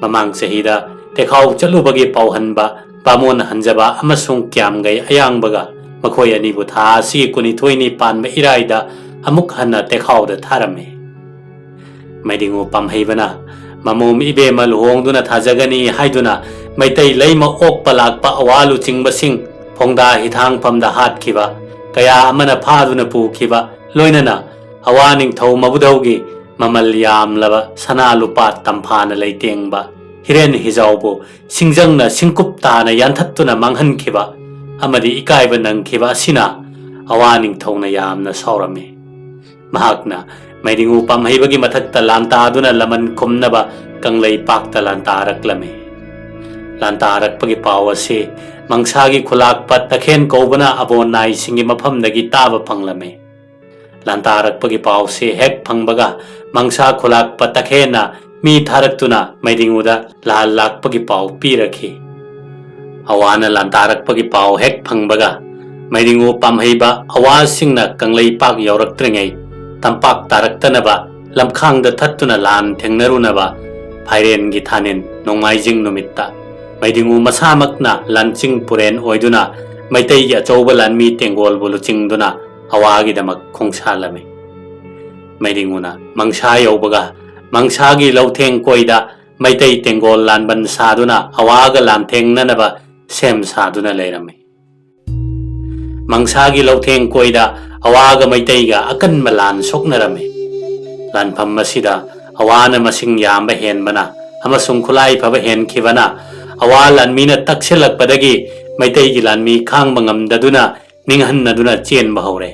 ꯃꯃꯥꯡ ꯆꯍꯤꯗ ꯇꯦꯈꯥꯎ ꯆꯠꯂꯨꯕꯒꯤ ꯄꯥꯎꯍꯟꯕ ꯕꯥꯃꯣꯟ ꯍꯟꯖꯕ ꯑꯃꯁꯨꯡ ꯀ꯭ꯌꯥꯝꯒꯩ ꯑꯌꯥꯡꯕꯒ ꯃꯈꯣꯏ ꯑꯅꯤꯕꯨ ꯊꯥ ꯑꯁꯤꯒꯤ ꯀꯨꯟꯅꯤꯊꯣꯏꯅꯤ ꯄꯥꯟꯕ ꯏꯔꯥꯏꯗ ꯑꯃꯨꯛ ꯍꯟꯅ ꯇꯦꯈꯥꯎꯗ ꯊꯥꯔꯝꯃꯤ꯫ ꯃꯩꯗꯤꯡꯉꯨ ꯄꯥꯝꯍꯩꯕꯅ ꯃꯃꯣꯝ ꯏꯕꯦꯝꯃ ꯂꯨꯍꯣꯡꯗꯨꯅ ꯊꯥꯖꯒꯅꯤ ꯍꯥꯏꯗꯨꯅ ꯃꯩꯇꯩ ꯂꯩꯃ ꯑꯣꯛꯄ ꯂꯥꯛꯄ ꯑꯋꯥ ꯂꯨꯆꯤꯡꯕꯁꯤꯡ ꯐꯣꯡꯗꯥ ꯍꯤꯊꯥꯡꯐꯝꯗ ꯍꯥꯠꯈꯤꯕ, ꯀꯌꯥ ꯑꯃꯅ ꯐꯥꯗꯨꯅ ꯄꯨꯈꯤꯕ, ꯂꯣꯏꯅꯅ ꯑꯋꯥ ꯅꯤꯡꯊꯧ ꯃꯕꯨꯙꯧꯒꯤ ꯃꯃꯜ ꯌꯥꯝꯂꯕ ꯁꯅꯥ ꯂꯨꯄꯥ ꯇꯝꯐꯥꯅ ꯂꯩꯇꯦꯡꯕ ꯍꯤꯔꯦꯟ ꯍꯤꯖꯥꯎꯕꯨ ꯁꯤꯡꯖꯪꯅ ꯁꯤꯡꯀꯨꯞ ꯇꯥꯅ ꯌꯥꯟꯊꯠꯇꯨꯅ ꯃꯥꯡꯍꯟꯈꯤꯕ ꯑꯃꯗꯤ ꯏꯀꯥꯏꯕ ꯅꯪꯈꯤꯕ ꯑꯁꯤꯅ ꯑꯋꯥ ꯅꯤꯡꯊꯧꯅ ꯌꯥꯝꯅ ꯁꯥꯎꯔꯝꯃꯤ꯫ ꯃꯍꯥꯛꯅ ꯃꯩꯗꯤꯡꯉꯨ ꯄꯥꯝꯍꯩꯕꯒꯤ ꯃꯊꯛꯇ ꯂꯥꯟꯇꯥꯗꯨꯅ ꯂꯃꯟ ꯈꯨꯝꯅꯕ ꯀꯪꯂꯩꯄꯥꯛꯇ ꯂꯥꯟꯇꯥꯔꯛꯂꯝꯃꯤ꯫ ꯂꯥꯟꯇꯥꯔꯛꯄꯒꯤ ꯄꯥꯎ ꯑꯁꯤ ꯃꯪꯁꯥꯒꯤ ꯈꯨꯂꯥꯛꯄ ꯇꯈꯦꯟ ꯀꯧꯕꯅ ꯑꯕꯣꯟ ꯅꯥꯏꯁꯤꯡꯒꯤ ꯃꯐꯝꯗꯒꯤ ꯇꯥꯕ ꯐꯪꯂꯝꯃꯤ꯫ ꯂꯥꯟꯇꯥꯔꯛꯄꯒꯤ ꯄꯥꯎꯁꯤ ꯍꯦꯛ ꯐꯪꯕꯒ ꯃꯪꯁꯥ ꯈꯨꯂꯥꯛꯄ ꯇꯈꯦꯟꯅ ꯃꯤ ꯊꯥꯔꯛꯇꯨꯅ ꯃꯩꯗꯤꯡꯉꯨꯗ ꯂꯥꯟ ꯂꯥꯛꯄꯒꯤ ꯄꯥꯎ ꯄꯤꯔꯛꯈꯤ꯫ ꯑꯋꯥꯅ ꯂꯥꯟꯇꯥꯔꯛꯄꯒꯤ ꯄꯥꯎ ꯍꯦꯛ ꯐꯪꯕꯒ ꯃꯩꯗꯤꯡꯉꯨ ꯄꯥꯝꯍꯩꯕ ꯑꯋꯥꯁꯤꯡꯅ ꯀꯪꯂꯩꯄꯥꯛ ꯌꯧꯔꯛꯇ꯭ꯔꯤꯉꯩ ꯇꯝꯄꯥꯛ ꯇꯥꯔꯛꯇꯅꯕ ꯂꯝꯈꯥꯡꯗ ꯊꯠꯇꯨꯅ ꯂꯥꯟ ꯊꯦꯡꯅꯔꯨꯅꯕ ꯐꯥꯏꯔꯦꯟꯒꯤ ꯊꯥꯅꯤꯟ ꯅꯣꯡꯃꯥꯏꯖꯤꯡ ꯅꯨꯃꯤꯠꯇ ꯃꯩꯗꯤꯡꯉꯨ ꯃꯁꯥꯃꯛꯅ ꯂꯥꯟꯆꯤꯡ ꯄꯨꯔꯦꯟ ꯑꯣꯏꯗꯨꯅ ꯃꯩꯇꯩꯒꯤ ꯑꯆꯧꯕ ꯂꯥꯟꯃꯤ ꯇꯦꯡꯒꯣꯜꯕꯨ ꯂꯨꯆꯤꯡꯗꯨꯅ ꯑꯋꯥꯒꯤꯗꯃꯛ ꯈꯣꯡꯁꯥꯜꯂꯝꯃꯤ꯫ ꯃꯩꯗꯤꯡꯉꯨꯅ ꯃꯪꯁꯥ ꯌꯧꯕꯒ ꯃꯪꯁꯥꯒꯤ ꯂꯧꯊꯦꯡ ꯀꯣꯏꯗ ꯃꯩꯇꯩ ꯇꯦꯡꯒꯣꯜ ꯂꯥꯟꯕꯟ ꯁꯥꯗꯨꯅ ꯑꯋꯥꯒ ꯂꯥꯟꯊꯦꯡꯅꯅꯕ ꯁꯦꯝ ꯁꯥꯗꯨꯅ ꯂꯩꯔꯝꯃꯤ꯫ ꯃꯪꯁꯥꯒꯤ ꯂꯧꯊꯦꯡ ꯀꯣꯏꯗ ꯑꯋꯥꯒ ꯃꯩꯇꯩꯒ ꯑꯀꯟꯕ ꯂꯥꯟ ꯁꯣꯛꯅꯔꯝꯃꯤ꯫ ꯂꯥꯟꯐꯝ ꯑꯁꯤꯗ ꯑꯋꯥꯅ ꯃꯁꯤꯡ ꯌꯥꯝꯕ ꯍꯦꯟꯕꯅ ꯑꯃꯁꯨꯡ ꯈꯨꯠꯂꯥꯏ ꯐꯕ ꯍꯦꯟꯈꯤꯕꯅ ꯑꯋꯥ ꯂꯥꯟꯃꯤꯅ ꯇꯛꯁꯤꯜꯂꯛꯄꯗꯒꯤ ꯃꯩꯇꯩꯒꯤ ꯂꯥꯟꯃꯤ ꯈꯥꯡꯕ ꯉꯝꯗꯗꯨꯅ ꯅꯤꯡꯍꯟꯅꯗꯨꯅ ꯆꯦꯟꯕ ꯍꯧꯔꯦ꯫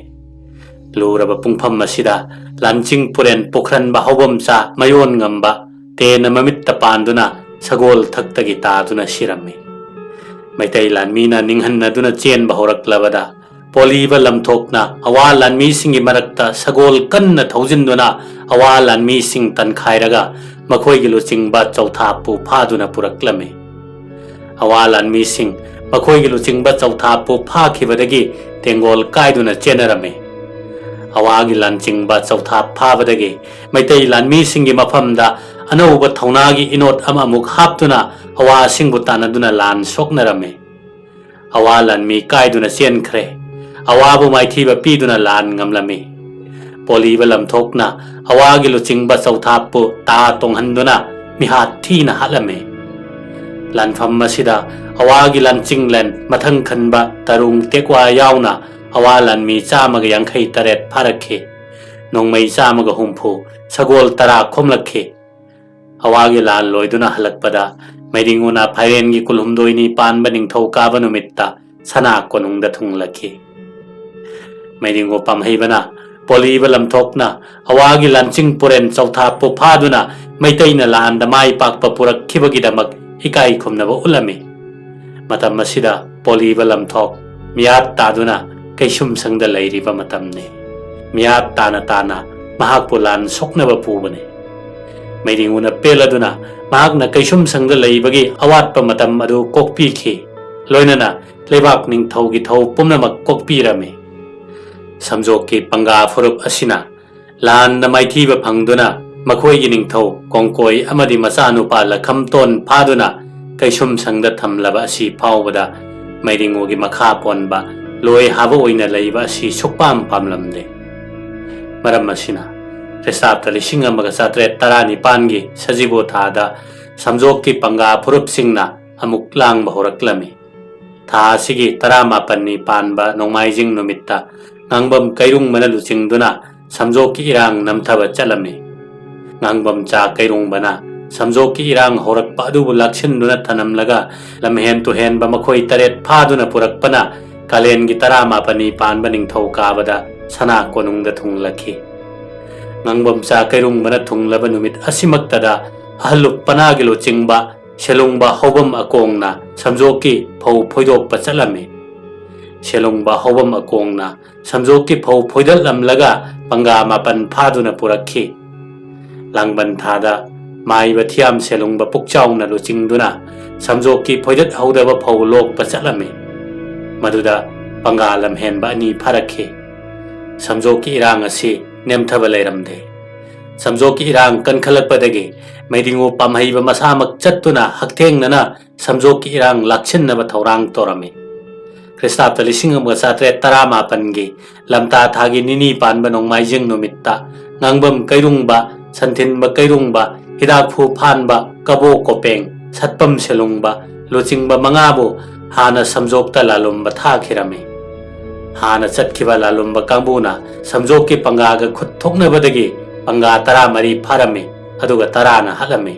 ꯂꯨꯔꯕ ꯄꯨꯡꯐꯝ ꯑꯁꯤꯗ ꯂꯥꯟꯆꯤꯡ ꯄꯨꯔꯦꯟ ꯄꯨꯈ꯭ꯔꯟꯕ ꯍꯧꯕꯝꯆꯥ ꯃꯌꯣꯟ ꯉꯝꯕ ꯇꯦꯟꯅ ꯃꯃꯤꯠꯇ ꯄꯥꯟꯗꯨꯅ ꯁꯒꯣꯜ ꯊꯛꯇꯒꯤ ꯇꯥꯗꯨꯅ ꯁꯤꯔꯝꯃꯤ꯫ ꯃꯩꯇꯩ ꯂꯥꯟꯃꯤꯅ ꯅꯤꯡꯍꯟꯅꯗꯨꯅ ꯆꯦꯟꯕ ꯍꯧꯔꯛꯂꯕꯗ ꯄꯣꯂꯤꯕ ꯂꯝꯊꯣꯛꯅ ꯑꯋꯥ ꯂꯥꯟꯃꯤꯁꯤꯡꯒꯤ ꯃꯔꯛꯇ ꯁꯒꯣꯜ ꯀꯟꯅ ꯊꯧꯖꯤꯟꯗꯨꯅ ꯑꯋꯥ ꯂꯥꯟꯃꯤꯁꯤꯡ ꯇꯟꯈꯥꯏꯔꯒ ꯃꯈꯣꯏꯒꯤ ꯂꯨꯆꯤꯡꯕ ꯆꯧꯊꯥꯞꯄꯨ ꯐꯥꯗꯨꯅ ꯄꯨꯔꯛꯂꯝꯃꯤ꯫ ꯑꯋꯥ ꯂꯥꯟꯃꯤꯁꯤꯡ ꯃꯈꯣꯏꯒꯤ ꯂꯨꯆꯤꯡꯕ ꯆꯧꯊꯥꯞꯄꯨ ꯐꯥꯈꯤꯕꯗꯒꯤ ꯇꯦꯡꯒꯣꯜ ꯀꯥꯏꯗꯨꯅ ꯆꯦꯟꯅꯔꯝꯃꯤ꯫ ꯑꯋꯥꯒꯤ ꯂꯥꯟꯆꯤꯡꯕ ꯆꯧꯊꯥꯞ ꯐꯥꯕꯗꯒꯤ ꯃꯩꯇꯩ ꯂꯥꯟꯃꯤꯁꯤꯡꯒꯤ ꯃꯐꯝꯗ ꯑꯅꯧꯕ ꯊꯧꯅꯥꯒꯤ ꯏꯅꯣꯠ ꯑꯃꯃꯨꯛ ꯍꯥꯞꯇꯨꯅ ꯑꯋꯥꯁꯤꯡꯕꯨ ꯇꯥꯟꯅꯗꯨꯅ ꯂꯥꯟ ꯁꯣꯛꯅꯔꯝꯃꯤ꯫ ꯑꯋꯥ ꯂꯥꯟꯃꯤ ꯀꯥꯏꯗꯨꯅ ꯆꯦꯟꯈ꯭ꯔꯦ꯫ ꯑꯋꯥꯕꯨ ꯃꯥꯏꯊꯤꯕ ꯄꯤꯗꯨꯅ ꯂꯥꯟ ꯉꯝꯂꯝꯃꯤ꯫ ꯄꯣꯂꯤꯕ ꯂꯝꯊꯣꯛꯅ ꯑꯋꯥꯒꯤ ꯂꯨꯆꯤꯡꯕ ꯆꯧꯊꯥꯞꯄꯨ ꯇꯥ ꯇꯣꯡꯍꯟꯗꯨꯅ ꯃꯤꯍꯥꯠ ꯊꯤꯅ ꯍꯥꯠꯂꯝꯃꯤ꯫ ꯂꯥꯟꯐꯝ ꯑꯁꯤꯗ ꯑꯋꯥꯒꯤ ꯂꯥꯟꯆꯤꯡꯂꯦꯟ ꯃꯊꯪ ꯈꯟꯕ ꯇꯔꯨꯡ ꯇꯦꯛꯋꯥ ꯌꯥꯎꯅ ꯑꯋꯥ ꯂꯥꯟꯃꯤ ꯆꯥꯝꯃꯒ ꯌꯥꯡꯈꯩ ꯇꯔꯦꯠ ꯐꯥꯔꯛꯈꯤ꯫ ꯅꯣꯡꯃꯩ ꯆꯥꯝꯃꯒ ꯍꯨꯝꯐꯨ, ꯁꯒꯣꯜ ꯇꯔꯥ ꯈꯣꯝꯂꯛꯈꯤ꯫ ꯑꯋꯥꯒꯤ ꯂꯥꯟ ꯂꯣꯏꯗꯨꯅ ꯍꯜꯂꯛꯄꯗ ꯃꯩꯗꯤꯡꯉꯨꯅ ꯐꯥꯏꯔꯦꯟꯒꯤ ꯀꯨꯟꯍꯨꯝꯗꯣꯏꯅꯤ ꯄꯥꯟꯕ ꯅꯤꯡꯊꯧꯀꯥꯕ ꯅꯨꯃꯤꯠꯇ ꯁꯅꯥ ꯀꯣꯅꯨꯡꯗ ꯊꯨꯡꯂꯛꯈꯤ꯫ ꯃꯩꯗꯤꯡꯉꯨ ꯄꯥꯝꯍꯩꯕꯅ ꯄꯣꯂꯤꯕ ꯂꯝꯊꯣꯛꯅ ꯑꯋꯥꯒꯤ ꯂꯥꯟꯆꯤꯡ ꯄꯨꯔꯦꯟ ꯆꯧꯊꯥꯞꯄꯨ ꯐꯥꯗꯨꯅ ꯃꯩꯇꯩꯅ ꯂꯥꯟꯗ ꯃꯥꯏ ꯄꯥꯛꯄ ꯄꯨꯔꯛꯈꯤꯕꯒꯤꯗꯃꯛ ꯏꯀꯥꯏ ꯈꯨꯝꯅꯕ ꯎꯠꯂꯝꯃꯤ꯫ ꯃꯇꯝ ꯑꯁꯤꯗ ꯄꯣꯂꯤꯕ ꯂꯝꯊꯣꯛ ꯃꯤꯌꯥꯠ ꯇꯥꯗꯨꯅ ꯀꯩꯁꯨꯝꯁꯪꯗ ꯂꯩꯔꯤꯕ ꯃꯇꯝꯅꯤ꯫ ꯃꯤꯌꯥꯠ ꯇꯥꯅ ꯇꯥꯅ ꯃꯍꯥꯛꯄꯨ ꯂꯥꯟ ꯁꯣꯛꯅꯕ ꯄꯨꯕꯅꯤ꯫ ꯃꯩꯗꯤꯡꯉꯨꯅ ꯄꯦꯜꯂꯗꯨꯅ ꯃꯍꯥꯛꯅ ꯀꯩꯁꯨꯝꯁꯪꯗ ꯂꯩꯕꯒꯤ ꯑꯋꯥꯠꯄ ꯃꯇꯝ ꯑꯗꯨ ꯀꯣꯛꯄꯤꯈꯤ꯫ ꯂꯣꯏꯅꯅ ꯂꯩꯕꯥꯛ ꯅꯤꯡꯊꯧꯒꯤ ꯊꯧ ꯄꯨꯝꯅꯃꯛ ꯀꯣꯛꯄꯤꯔꯝꯃꯤ꯫ ꯁꯝꯖꯣꯛꯀꯤ ꯄꯪꯒꯥ ꯐꯨꯔꯨꯞ ꯑꯁꯤꯅ ꯂꯥꯟꯗ ꯃꯥꯏꯊꯤꯕ ꯐꯪꯗꯨꯅ ꯃꯈꯣꯏꯒꯤ ꯅꯤꯡꯊꯧ ꯀꯣꯡꯀꯣꯏ ꯑꯃꯗꯤ ꯃꯆꯥꯅꯨꯄꯥ ꯂꯈꯝꯇꯣꯟ ꯐꯥꯗꯨꯅ ꯀꯩꯁꯨꯝꯁꯪꯗ ꯊꯝꯂꯕ ꯑꯁꯤ ꯐꯥꯎꯕꯗ ꯃꯩꯗꯤꯡꯉꯨꯒꯤ ꯃꯈꯥ ꯄꯣꯟꯕ ꯂꯣꯏ ꯍꯥꯕ ꯑꯣꯏꯅ ꯂꯩꯕ ꯑꯁꯤ ꯁꯨꯛꯄꯥꯝ ꯄꯥꯝꯂꯝꯗꯦ꯫ ꯃꯔꯝ ꯑꯁꯤꯅ ꯈ꯭ꯔꯤꯁꯇꯥꯕꯇ ꯂꯤꯁꯤꯡ ꯑꯃꯒ ꯆꯥꯇ꯭ꯔꯦꯠ ꯇꯔꯥꯅꯤꯄꯥꯟꯒꯤ ꯁꯖꯤꯕꯨ ꯊꯥꯗ ꯁꯝꯖꯣꯛꯀꯤ ꯄꯪꯒꯥ ꯐꯨꯔꯨꯞꯁꯤꯡꯅ ꯑꯃꯨꯛ ꯂꯥꯡꯕ ꯍꯧꯔꯛꯂꯝꯃꯤ꯫ ꯊꯥ ꯑꯁꯤꯒꯤ ꯇꯔꯥꯃꯥꯄꯟꯅꯤ ꯄꯥꯟꯕ ꯅꯣꯡꯃꯥꯏꯖꯤꯡ ꯅꯨꯃꯤꯠꯇ ꯉꯥꯡꯕꯝ ꯀꯩꯔꯨꯡꯕꯅ ꯂꯨꯆꯤꯡꯗꯨꯅ ꯁꯝꯖꯣꯛꯀꯤ ꯏꯔꯥꯡ ꯅꯝꯊꯕ ꯆꯠꯂꯝꯃꯤ꯫ ꯉꯥꯡꯕꯝꯆꯥ ꯀꯩꯔꯨꯡꯕꯅ ꯁꯝꯖꯣꯛꯀꯤ ꯏꯔꯥꯡ ꯍꯧꯔꯛꯄ ꯑꯗꯨꯕꯨ ꯂꯥꯛꯁꯤꯟꯗꯨꯅ ꯊꯅꯝꯂꯒ ꯂꯝꯍꯦꯟ ꯇꯨꯍꯦꯟꯕ ꯃꯈꯣꯏ ꯇꯔꯦꯠ ꯐꯥꯗꯨꯅ ꯄꯨꯔꯛꯄꯅ ꯀꯥꯂꯦꯟꯒꯤ ꯇꯔꯥꯃꯥꯄꯟꯅꯤ ꯄꯥꯟꯕ ꯅꯤꯡꯊꯧꯀꯥꯕꯗ ꯁꯅꯥ ꯀꯣꯅꯨꯡꯗ ꯊꯨꯡꯂꯛꯈꯤ꯫ ꯉꯥꯡꯕꯝꯆꯥ ꯀꯩꯔꯨꯡꯕꯅ ꯊꯨꯡꯂꯕ ꯅꯨꯃꯤꯠ ꯑꯁꯤꯃꯛꯇꯗ ꯑꯍꯜꯂꯨꯞ ꯄꯅꯥꯒꯤ ꯂꯨꯆꯤꯡꯕ ꯁꯦꯂꯨꯡꯕ ꯍꯧꯕꯝ ꯑꯀꯣꯡꯅ ꯁꯝꯖꯣꯛꯀꯤ ꯐꯧ ꯐꯣꯏꯗꯣꯛꯄ ꯆꯠꯂꯝꯃꯤ꯫ ꯁꯦꯂꯨꯡꯕ ꯍꯧꯕꯝ ꯑꯀꯣꯡꯅ ꯁꯝꯖꯣꯛꯀꯤ ꯐꯧ ꯐꯣꯏꯗꯠꯂꯝꯂꯒ ꯄꯪꯒꯥ ꯃꯥꯄꯟ ꯐꯥꯗꯨꯅ ꯄꯨꯔꯛꯈꯤ꯫ ꯂꯥꯡꯕꯟ ꯊꯥꯗ ꯃꯥꯏꯕ ꯊꯤꯌꯥꯝ ꯁꯦꯂꯨꯡꯕ ꯄꯨꯛꯆꯥꯎꯅ ꯂꯨꯆꯤꯡꯗꯨꯅ ꯁꯝꯖꯣꯛꯀꯤ ꯐꯣꯏꯗꯠꯍꯧꯗꯕ ꯐꯧ ꯂꯣꯛꯄ ꯆꯠꯂꯝꯃꯤ꯫ ꯃꯗꯨꯗ ꯄꯪꯒꯥ ꯂꯝꯍꯦꯟꯕ ꯑꯅꯤ ꯐꯥꯔꯛꯈꯤ꯫ ꯁꯝꯖꯣꯛꯀꯤ ꯏꯔꯥꯡ ꯑꯁꯤ ꯅꯦꯝꯊꯕ ꯂꯩꯔꯝꯗꯦ꯫ ꯁꯝꯖꯣꯛꯀꯤ ꯏꯔꯥꯡ ꯀꯟꯈꯠꯂꯛꯄꯗꯒꯤ ꯃꯩꯗꯤꯡꯉꯨ ꯄꯥꯝꯍꯩꯕ ꯃꯁꯥꯃꯛ ꯆꯠꯇꯨꯅ ꯍꯛꯊꯦꯡꯅꯅ ꯁꯝꯖꯣꯛꯀꯤ ꯏꯔꯥꯡ ꯂꯥꯛꯁꯤꯟꯅꯕ ꯊꯧꯔꯥꯡ ꯇꯧꯔꯝꯃꯤ꯫ ꯈ꯭ꯔꯤꯁꯇꯥꯕꯇ ꯂꯤꯁꯤꯡ ꯑꯃꯒ ꯆꯥꯇ꯭ꯔꯦꯠ ꯇꯔꯥꯃꯥꯄꯟꯒꯤ ꯂꯝꯇꯥ ꯊꯥꯒꯤ ꯅꯤꯅꯤ ꯄꯥꯟꯕ ꯅꯣꯡꯃꯥꯏꯖꯤꯡ ꯅꯨꯃꯤꯠꯇ ꯉꯥꯡꯕꯝ ꯀꯩꯔꯨꯡꯕ, ꯁꯟꯊꯤꯟꯕ ꯀꯩꯔꯨꯡꯕ, ꯍꯤꯗꯥꯛꯐꯨ ꯐꯥꯟꯕ, ꯀꯕꯣ ꯀꯣꯄꯦꯡ, ꯁꯠꯄꯝ ꯁꯦꯂꯨꯡꯕ, ꯂꯨꯆꯤꯡꯕ ꯃꯉꯥꯕꯨ ꯍꯥꯟꯅ ꯁꯝꯖꯣꯛꯇ ꯂꯥꯂꯨꯝꯕ ꯊꯥꯈꯤꯔꯝꯃꯤ꯫ ꯍꯥꯟꯅ ꯆꯠꯈꯤꯕ ꯂꯥꯂꯨꯝꯕ ꯀꯥꯡꯕꯨꯅ ꯁꯝꯖꯣꯛꯀꯤ ꯄꯪꯒꯥꯒ ꯈꯨꯠ ꯊꯣꯛꯅꯕꯗꯒꯤ ꯄꯪꯒꯥ ꯇꯔꯥꯃꯔꯤ ꯐꯥꯔꯝꯃꯤ, ꯑꯗꯨꯒ ꯇꯔꯥꯅ ꯍꯥꯠꯂꯝꯃꯤ꯫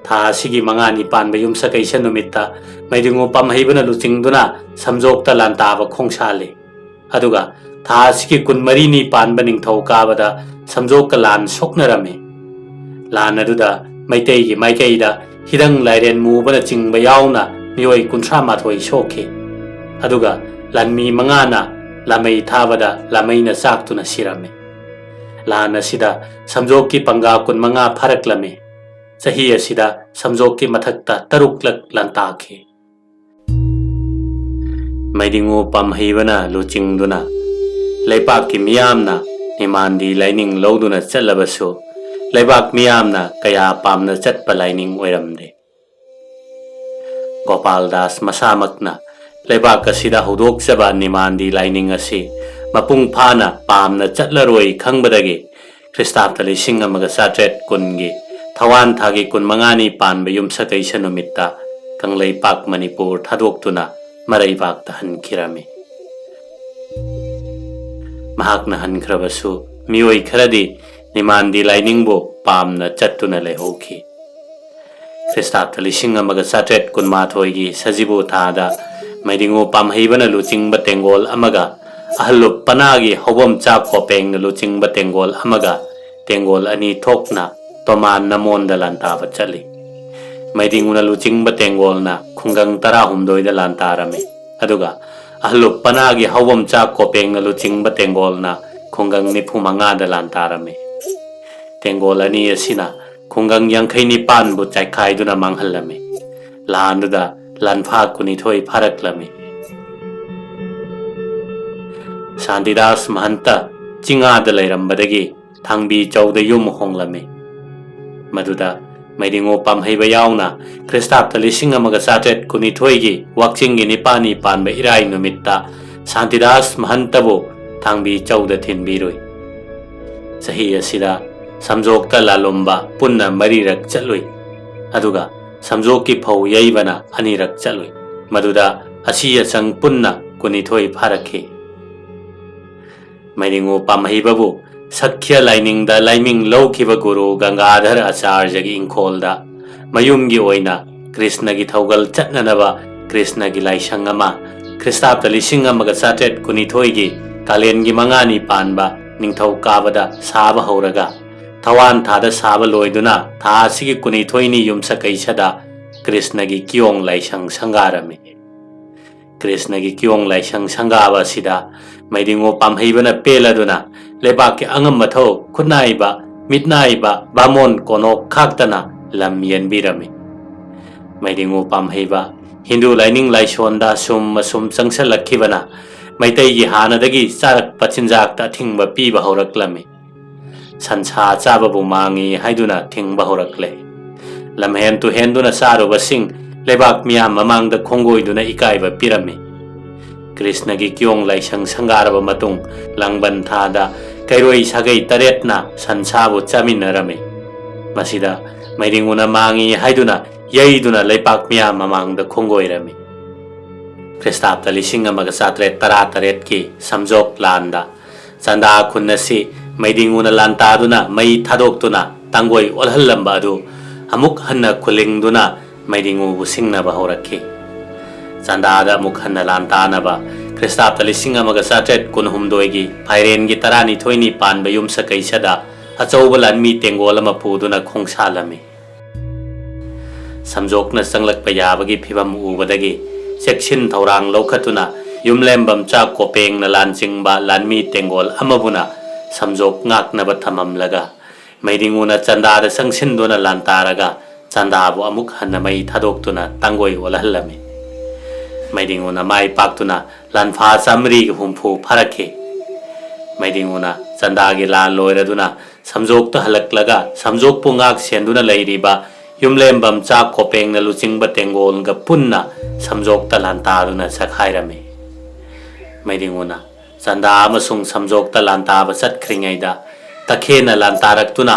ꯊꯥ ꯑꯁꯤꯒꯤ ꯃꯉꯥꯅꯤ ꯄꯥꯟꯕ ꯌꯨꯝꯁꯀꯩꯁ ꯅꯨꯃꯤꯠꯇ ꯃꯩꯗꯤꯡꯉꯨ ꯄꯥꯝꯍꯩꯕꯅ ꯂꯨꯆꯤꯡꯗꯨꯅ ꯁꯝꯖꯣꯛꯇ ꯂꯥꯟꯇꯥꯕ ꯈꯣꯡꯁꯥꯜꯂꯤ꯫ ꯑꯗꯨꯒ ꯊꯥ ꯑꯁꯤꯒꯤ ꯀꯨꯟꯃꯔꯤꯅꯤ ꯄꯥꯟꯕ ꯅꯤꯡꯊꯧꯀꯥꯕꯗ ꯁꯝꯖꯣꯛꯀ ꯂꯥꯟ ꯁꯣꯛꯅꯔꯝꯃꯤ꯫ ꯂꯥꯟ ꯑꯗꯨꯗ ꯃꯩꯇꯩꯒꯤ ꯃꯥꯏꯀꯩꯗ ꯍꯤꯗꯪ ꯂꯥꯏꯔꯦꯟ ꯃꯨꯕꯅꯆꯤꯡꯕ ꯌꯥꯎꯅ ꯃꯤꯑꯣꯏ ꯀꯨꯟꯊ꯭ꯔꯥ ꯃꯥꯊꯣꯏ ꯁꯣꯛꯈꯤ꯫ ꯑꯗꯨꯒ ꯂꯥꯟꯃꯤ ꯃꯉꯥꯅ ꯂꯥꯃꯩ ꯊꯥꯕꯗ ꯂꯥꯃꯩꯅ ꯆꯥꯛꯇꯨꯅ ꯁꯤꯔꯝꯃꯤ꯫ ꯂꯥꯟ ꯑꯁꯤꯗ ꯁꯝꯖꯣꯛꯀꯤ ꯄꯪꯒꯥ ꯀꯨꯟꯃꯉꯥ ꯐꯥꯔꯛꯂꯝꯃꯤ꯫ ꯆꯍꯤ ꯑꯁꯤꯗ ꯁꯝꯖꯣꯛꯀꯤ ꯃꯊꯛꯇ ꯇꯔꯨꯛꯂꯛ ꯂꯥꯟꯇꯥꯈꯤ꯫ ꯃꯩꯗꯤꯡꯉꯨ ꯄꯥꯝꯍꯩꯕꯅ ꯂꯨꯆꯤꯡꯗꯨꯅ ꯂꯩꯄꯥꯛꯀꯤ ꯃꯤꯌꯥꯝꯅ ꯅꯤꯃꯥꯟꯗꯤ ꯂꯥꯏꯅꯤꯡ ꯂꯧꯗꯨꯅ ꯆꯠꯂꯕꯁꯨ, ꯂꯩꯕꯥꯛ ꯃꯤꯌꯥꯝꯅ ꯀꯌꯥ ꯄꯥꯝꯅ ꯆꯠꯄ ꯂꯥꯏꯅꯤꯡ ꯑꯣꯏꯔꯝꯗꯦ꯫ ꯒꯣꯄꯥꯜ ꯗꯥꯁ ꯃꯁꯥꯃꯛꯅ ꯂꯩꯕꯥꯛ ꯑꯁꯤꯗ ꯍꯧꯗꯣꯛꯆꯕ ꯅꯤꯃꯥꯟꯗꯤ ꯂꯥꯏꯅꯤꯡ ꯑꯁꯤ ꯃꯄꯨꯡ ꯐꯥꯅ ꯄꯥꯝꯅ ꯆꯠꯂꯔꯣꯏ ꯈꯪꯕꯗꯒꯤ, ꯈ꯭ꯔꯤꯁꯇꯥꯕꯇ ꯂꯤꯁꯤꯡ ꯑꯃꯒ ꯆꯥꯇ꯭ꯔꯦꯠ ꯀꯨꯟꯒꯤ ꯊꯋꯥꯟ ꯊꯥꯒꯤ ꯀꯨꯟꯃꯉꯥꯅꯤ ꯄꯥꯟꯕ ꯌꯨꯝꯁꯀꯩꯁ ꯅꯨꯃꯤꯠꯇ ꯀꯪꯂꯩꯄꯥꯛ ꯃꯅꯤꯄꯨꯔ ꯊꯥꯗꯣꯛꯇꯨꯅ ꯃꯔꯩꯕꯥꯛꯇ ꯍꯟꯈꯤꯔꯝꯃꯤ꯫ ꯃꯍꯥꯛꯅ ꯍꯟꯈ꯭ꯔꯕꯁꯨ, ꯃꯤꯑꯣꯏ ꯈꯔꯗꯤ ꯅꯤꯃꯥꯟꯗꯤ ꯂꯥꯏꯅꯤꯡꯕꯨ ꯄꯥꯝꯅ ꯆꯠꯇꯨꯅ ꯂꯩꯍꯧꯈꯤ꯫ ꯈ꯭ꯔꯤꯁꯇꯥꯕꯇ ꯂꯤꯁꯤꯡ ꯑꯃꯒ ꯆꯥꯇ꯭ꯔꯦꯠ ꯀꯨꯟꯃꯥꯊꯣꯏꯒꯤ ꯁꯖꯤꯕꯨ ꯊꯥꯗ ꯃꯩꯗꯤꯡꯉꯨ ꯄꯥꯝꯍꯩꯕꯅ ꯂꯨꯆꯤꯡꯕ ꯇꯦꯡꯒꯣꯜ ꯑꯃꯒ ꯑꯍꯜꯂꯨꯞ ꯄꯅꯥꯒꯤ ꯍꯧꯕꯝꯆꯥ ꯀꯣꯄꯦꯡꯅ ꯂꯨꯆꯤꯡꯕ ꯇꯦꯡꯒꯣꯜ ꯑꯃꯒ ꯇꯦꯡꯒꯣꯜ ꯑꯅꯤ ꯊꯣꯛꯅ ꯇꯣꯃꯥꯟ ꯅꯃꯣꯟꯗ ꯂꯥꯟꯇꯥꯕ ꯆꯠꯂꯤ꯫ ꯃꯩꯗꯤꯡꯉꯨꯅ ꯂꯨꯆꯤꯡꯕ ꯇꯦꯡꯒꯣꯜꯅ ꯈꯨꯡꯒꯪ ꯇꯔꯥꯍꯨꯝꯗꯣꯏꯗ ꯂꯥꯟꯇꯥꯔꯝꯃꯤ, ꯑꯗꯨꯒ ꯑꯍꯜꯂꯨꯞ ꯄꯅꯥꯒꯤ ꯍꯧꯕꯝꯆꯥ ꯀꯣꯄꯦꯡꯅ ꯂꯨꯆꯤꯡꯕ ꯇꯦꯡꯒꯣꯜꯅ ꯈꯨꯡꯒꯪ ꯅꯤꯐꯨ ꯃꯉꯥꯗ ꯂꯥꯟꯇꯥꯔꯝꯃꯤ꯫ ꯇꯦꯡꯒꯣꯜ ꯑꯅꯤ ꯑꯁꯤꯅ ꯈꯨꯡꯒꯪ ꯌꯥꯡꯈꯩ ꯅꯤꯄꯥꯟꯕꯨ ꯆꯥꯏꯈꯥꯏꯗꯨꯅ ꯃꯥꯡꯍꯜꯂꯝꯃꯤ꯫ ꯂꯥꯟꯗꯨꯗ ꯂꯥꯟꯐꯥ ꯀꯨꯟꯅꯤꯊꯣꯏ ꯐꯥꯔꯛꯂꯝꯃꯤ꯫ ꯁꯥꯟꯇꯤꯗꯥꯁ ꯃꯍꯟꯇ ꯆꯤꯡꯉꯥꯗ ꯂꯩꯔꯝꯕꯗꯒꯤ ꯊꯥꯡꯕꯤ ꯆꯧꯗ ꯌꯨꯝ ꯍꯣꯡꯂꯝꯃꯤ꯫ ꯃꯗꯨꯗ ꯃꯩꯗꯤꯡꯉꯨ ꯄꯥꯝꯍꯩꯕ ꯌꯥꯎꯅ ꯈ꯭ꯔꯤꯁꯇꯥꯕꯇ ꯂꯤꯁꯤꯡ ꯑꯃꯒ ꯆꯥꯇ꯭ꯔꯦꯠ ꯀꯨꯟꯅꯤꯊꯣꯏꯒꯤ ꯋꯥꯛꯆꯤꯡꯒꯤ ꯅꯤꯄꯥꯜꯅꯤ ꯄꯥꯟꯕ ꯏꯔꯥꯏ ꯅꯨꯃꯤꯠꯇ ꯁꯥꯟꯇꯤꯗꯥꯁ ꯃꯍꯟꯇꯕꯨ ꯊꯥꯡꯕꯤ ꯆꯧꯗ ꯊꯤꯟꯕꯤꯔꯨꯏ꯫ ꯆꯍꯤ ꯑꯁꯤꯗ ꯁꯝꯖꯣꯛꯇ ꯂꯥꯂꯨꯝꯕ ꯄꯨꯟꯅ ꯃꯔꯤꯔꯛ ꯆꯠꯂꯨꯏ꯫ ꯑꯗꯨꯒ ꯁꯝꯖꯣꯛꯀꯤ ꯐꯧ ꯌꯩꯕꯅ ꯑꯅꯤꯔꯛ ꯆꯠꯂꯨꯏ꯫ ꯃꯗꯨꯗ ꯑꯁꯤ ꯑꯆꯪ ꯄꯨꯟꯅ ꯀꯨꯟꯅꯤꯊꯣꯏ ꯐꯥꯔꯛꯈꯤ꯫ ꯃꯩꯗꯤꯡꯉꯨ ꯄꯥꯝꯍꯩꯕꯕꯨ ꯁꯛꯈ꯭ꯌ ꯂꯥꯏꯅꯤꯡꯗ ꯂꯥꯏꯃꯤꯡ ꯂꯧꯈꯤꯕ ꯒꯨꯔꯨ ꯒꯪꯒꯥꯙꯔ ꯑꯆꯥꯔꯌꯒꯤ ꯏꯪꯈꯣꯜꯗ ꯃꯌꯨꯝꯒꯤ ꯑꯣꯏꯅ ꯀ꯭ꯔꯤꯁꯅꯒꯤ ꯊꯧꯒꯜ ꯆꯠꯅꯅꯕ ꯀ꯭ꯔꯤꯁꯅꯒꯤ ꯂꯥꯏꯁꯪ ꯑꯃ ꯈ꯭ꯔꯤꯁꯇꯥꯕꯗ ꯂꯤꯁꯤꯡ ꯑꯃꯒ ꯆꯥꯇ꯭ꯔꯦꯠ ꯀꯨꯟꯅꯤꯊꯣꯏꯒꯤ ꯀꯥꯂꯦꯟꯒꯤ ꯃꯉꯥꯅꯤ ꯄꯥꯟꯕ ꯅꯤꯡꯊꯧꯀꯥꯕꯗ ꯁꯥꯕ ꯍꯧꯔꯒ, ꯊꯋꯥꯟ ꯊꯥꯗ ꯁꯥꯕ ꯂꯣꯏꯗꯨꯅ ꯊꯥ ꯑꯁꯤꯒꯤ ꯀꯨꯟꯅꯤꯊꯣꯏꯅꯤ ꯌꯨꯝꯁꯀꯩꯁꯗ ꯀ꯭ꯔꯤꯁꯅꯒꯤ ꯀꯤꯌꯣꯡ ꯂꯥꯏꯁꯪ ꯁꯪꯒꯥꯔꯝꯃꯤ꯫ ꯀ꯭ꯔꯤꯁꯅꯒꯤ ꯀꯤꯌꯣꯡ ꯂꯥꯏꯁꯪ ꯁꯪꯒꯥꯕ ꯑꯁꯤꯗ ꯃꯩꯗꯤꯡꯉꯨ ꯄꯥꯝꯍꯩꯕꯅ ꯄꯦꯜꯂꯗꯨꯅ ꯂꯩꯕꯥꯛꯀꯤ ꯑꯉꯝ ꯑꯊꯧ, ꯈꯨꯠꯅꯥꯏꯕ, ꯃꯤꯠꯅꯥꯏꯕ, ꯕꯥꯃꯣꯟ ꯀꯣꯅꯣꯛ ꯈꯥꯛꯇꯅ ꯂꯝ ꯌꯦꯟꯕꯤꯔꯝꯃꯤ꯫ ꯃꯩꯗꯤꯡꯉꯨ ꯄꯥꯝꯍꯩꯕ ꯍꯤꯟꯗꯨ ꯂꯥꯏꯅꯤꯡ ꯂꯥꯏꯁꯣꯟꯗ ꯑꯁꯨꯝ ꯑꯁꯨꯝ ꯆꯪꯁꯤꯜꯂꯛꯈꯤꯕꯅ ꯃꯩꯇꯩꯒꯤ ꯍꯥꯟꯅꯗꯒꯤ ꯆꯥꯔꯛꯄ ꯆꯤꯟꯖꯥꯛꯇ ꯑꯊꯤꯡꯕ ꯄꯤꯕ ꯍꯧꯔꯛꯂꯝꯃꯤ꯫ ꯁꯟꯁꯥ ꯆꯥꯕꯕꯨ ꯃꯥꯡꯏ ꯍꯥꯏꯗꯨꯅ ꯊꯤꯡꯕ ꯍꯧꯔꯛꯂꯦ꯫ ꯂꯝꯍꯦꯟ ꯇꯨꯍꯦꯟꯗꯨꯅ ꯆꯥꯔꯨꯕꯁꯤꯡ ꯂꯩꯕꯥꯛ ꯃꯤꯌꯥꯝ ꯃꯃꯥꯡꯗ ꯈꯣꯡꯒꯣꯏꯗꯨꯅ ꯏꯀꯥꯏꯕ ꯄꯤꯔꯝꯃꯤ꯫ ꯀ꯭ꯔꯤꯁꯅꯒꯤ ꯀꯤꯌꯣꯡ ꯂꯥꯏꯁꯪ ꯁꯪꯒꯥꯔꯕ ꯃꯇꯨꯡ, ꯂꯥꯡꯕꯟ ꯊꯥꯗ ꯀꯩꯔꯣꯏ ꯁꯥꯒꯩ ꯇꯔꯦꯠꯅ ꯁꯟꯁꯥꯕꯨ ꯆꯥꯃꯤꯟꯅꯔꯝꯃꯤ꯫ ꯃꯁꯤꯗ ꯃꯩꯗꯤꯡꯉꯨꯅ ꯃꯥꯡꯏ ꯍꯥꯏꯗꯨꯅ ꯌꯩꯗꯨꯅ ꯂꯩꯄꯥꯛ ꯃꯤꯌꯥꯝ ꯃꯃꯥꯡꯗ ꯈꯣꯡꯒꯣꯏꯔꯝꯃꯤ꯫ ꯈ꯭ꯔꯤꯁꯇꯥꯕꯗ ꯂꯤꯁꯤꯡ ꯑꯃꯒ ꯆꯥꯇ꯭ꯔꯦꯠ ꯇꯔꯥ ꯇꯔꯦꯠꯀꯤ ꯁꯝꯖꯣꯛ ꯂꯥꯟꯗ ꯆꯥꯟꯗꯥ ꯈꯨꯟ ꯑꯁꯤ ꯃꯩꯗꯤꯡꯉꯨꯅ ꯂꯥꯟꯇꯥꯗꯨꯅ ꯃꯩ ꯊꯥꯗꯣꯛꯇꯨꯅ ꯇꯥꯡꯒꯣꯏ ꯑꯣꯜꯍꯜꯂꯝꯕ ꯑꯗꯨ ꯑꯃꯨꯛ ꯍꯟꯅ ꯈꯨꯂꯤꯡꯗꯨꯅ ꯃꯩꯗꯤꯡꯉꯨꯕꯨ ꯁꯤꯡꯅꯕ ꯍꯧꯔꯛꯈꯤ꯫ ꯆꯥꯟꯗꯥꯗ ꯑꯃꯨꯛ ꯍꯟꯅ ꯂꯥꯟꯇꯥꯅꯕ ꯈ꯭ꯔꯤꯁꯇꯥꯕꯗ ꯂꯤꯁꯤꯡ ꯑꯃꯒ ꯆꯥꯇ꯭ꯔꯦꯠ ꯀꯨꯟꯍꯨꯝꯗꯣꯏꯒꯤ ꯐꯥꯏꯔꯦꯟꯒꯤ ꯇꯔꯥꯅꯤꯊꯣꯏꯅꯤ ꯄꯥꯟꯕ ꯌꯨꯝꯁꯀꯩꯁꯗ ꯑꯆꯧꯕ ꯂꯥꯟꯃꯤ ꯇꯦꯡꯒꯣꯜ ꯑꯃ ꯄꯨꯗꯨꯅ ꯈꯣꯡꯁꯥꯜꯂꯝꯃꯤ꯫ ꯁꯝꯖꯣꯛꯅ ꯆꯪꯂꯛꯄ ꯌꯥꯕꯒꯤ ꯐꯤꯚꯝ ꯎꯕꯗꯒꯤ ꯆꯦꯛꯁꯤꯟ ꯊꯧꯔꯥꯡ ꯂꯧꯈꯠꯇꯨꯅ ꯌꯨꯝꯂꯦꯝꯕꯝꯆꯥ ꯀꯣꯄꯦꯡꯅ ꯂꯥꯟꯆꯤꯡꯕ ꯂꯥꯟꯃꯤ ꯇꯦꯡꯒꯣꯜ ꯑꯃꯕꯨꯅ ꯁꯝꯖꯣꯛ ꯉꯥꯛꯅꯕ ꯊꯝꯃꯝꯂꯒ ꯃꯩꯗꯤꯡꯉꯨꯅ ꯆꯥꯟꯗꯥꯗ ꯆꯪꯁꯤꯟꯗꯨꯅ ꯂꯥꯟꯇꯥꯔꯒ ꯆꯥꯟꯗꯥꯕꯨ ꯑꯃꯨꯛ ꯍꯟꯅ ꯃꯩ ꯊꯥꯗꯣꯛꯇꯨꯅ ꯇꯥꯡꯒꯣꯏ ꯑꯣꯜꯍꯜꯂꯝꯃꯤ꯫ ꯃꯩꯗꯤꯡꯉꯨꯅ ꯃꯥꯏ ꯄꯥꯛꯇꯨꯅ ꯂꯥꯟꯐꯥ ꯆꯥꯃꯔꯤꯒ ꯍꯨꯝꯐꯨ ꯐꯥꯔꯛꯈꯤ꯫ ꯃꯩꯗꯤꯡꯉꯨꯅ ꯆꯥꯟꯗꯥꯒꯤ ꯂꯥꯟ ꯂꯣꯏꯔꯗꯨꯅ ꯁꯝꯖꯣꯛꯇ ꯍꯜꯂꯛꯂꯒ ꯁꯝꯖꯣꯛꯄꯨ ꯉꯥꯛ ꯁꯦꯟꯗꯨꯅ ꯂꯩꯔꯤꯕ ꯌꯨꯝꯂꯦꯝꯕꯝꯆꯥ ꯀꯣꯄꯦꯡꯅ ꯂꯨꯆꯤꯡꯕ ꯇꯦꯡꯒꯣꯜꯒ ꯄꯨꯟꯅ ꯁꯝꯖꯣꯛꯇ ꯂꯥꯟꯇꯥꯗꯨꯅ ꯆꯈꯥꯏꯔꯝꯃꯤ꯫ ꯃꯩꯗꯤꯡꯉꯨꯅ ꯆꯥꯟꯗꯥ ꯑꯃꯁꯨꯡ ꯁꯝꯖꯣꯛꯇ ꯂꯥꯟꯇꯥꯕ ꯆꯠꯈ꯭ꯔꯤꯉꯩꯗ ꯇꯈꯦꯟꯅ ꯂꯥꯟꯇꯥꯔꯛꯇꯨꯅ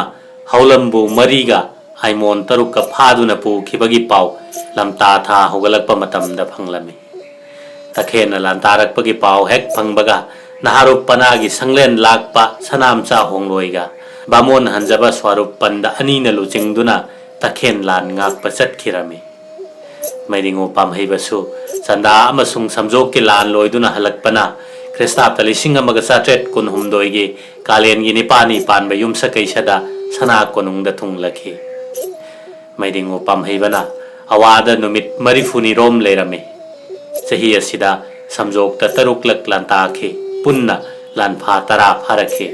ꯍꯧꯂꯝꯕꯨ ꯃꯔꯤꯒ ꯑꯥꯏꯃꯣꯟ ꯇꯔꯨꯛꯀ ꯐꯥꯗꯨꯅ ꯄꯨꯈꯤꯕꯒꯤ ꯄꯥꯎ ꯂꯝꯇꯥ ꯊꯥ ꯍꯧꯒꯠꯂꯛꯄ ꯃꯇꯝꯗ ꯐꯪꯂꯝꯃꯤ꯫ ꯇꯈꯦꯟꯅ ꯂꯥꯟꯇꯥꯔꯛꯄꯒꯤ ꯄꯥꯎ ꯍꯦꯛ ꯐꯪꯕꯒ ꯅꯍꯥꯔꯨꯞ ꯄꯅꯥꯒꯤ ꯁꯪꯂꯦꯟ ꯂꯥꯛꯄ ꯁꯅꯥꯝꯆꯥ ꯍꯣꯡꯂꯣꯏꯒ ꯕꯥꯃꯣꯟ ꯍꯟꯖꯕ ꯁ꯭ꯋꯥꯔꯨꯞ ꯄꯟꯗ ꯑꯅꯤꯅ ꯂꯨꯆꯤꯡꯗꯨꯅ ꯇꯈꯦꯟ ꯂꯥꯟ ꯉꯥꯛꯄ ꯆꯠꯈꯤꯔꯝꯃꯤ꯫ ꯃꯩꯗꯤꯡꯉꯨ ꯄꯥꯝꯍꯩꯕꯁꯨ ꯆꯟꯗꯥ ꯑꯃꯁꯨꯡ ꯁꯝꯖꯣꯛꯀꯤ ꯂꯥꯟ ꯂꯣꯏꯗꯨꯅ ꯍꯜꯂꯛꯄꯅ ꯈ꯭ꯔꯤꯁꯇꯥꯕꯇ ꯂꯤꯁꯤꯡ ꯑꯃꯒ ꯆꯥꯇ꯭ꯔꯦꯠ ꯀꯨꯟꯍꯨꯝꯗꯣꯏꯒꯤ ꯀꯥꯂꯦꯟꯒꯤ ꯅꯤꯄꯥꯅꯤ ꯄꯥꯟꯕ ꯌꯨꯝꯁꯀꯩꯁꯗ ꯁꯅꯥ ꯀꯣꯅꯨꯡꯗ ꯊꯨꯡꯂꯈꯤ꯫ ꯃꯩꯗꯤꯡꯉꯨ ꯄꯥꯝꯍꯩꯕꯅ ꯑꯋꯥꯗ ꯅꯨꯃꯤꯠ ꯃꯔꯤꯐꯨꯅꯤꯔꯣꯝ ꯂꯩꯔꯝꯃꯤ꯫ ꯆꯍꯤ ꯑꯁꯤꯗ ꯁꯝꯖꯣꯛꯇ ꯇꯔꯨꯛꯂꯛ ꯂꯥꯟꯇꯥꯈꯤ꯫ ꯄꯨꯟꯅ ꯂꯥꯟꯐꯥ ꯇꯔꯥ ꯐꯥꯔꯛꯈꯤ꯫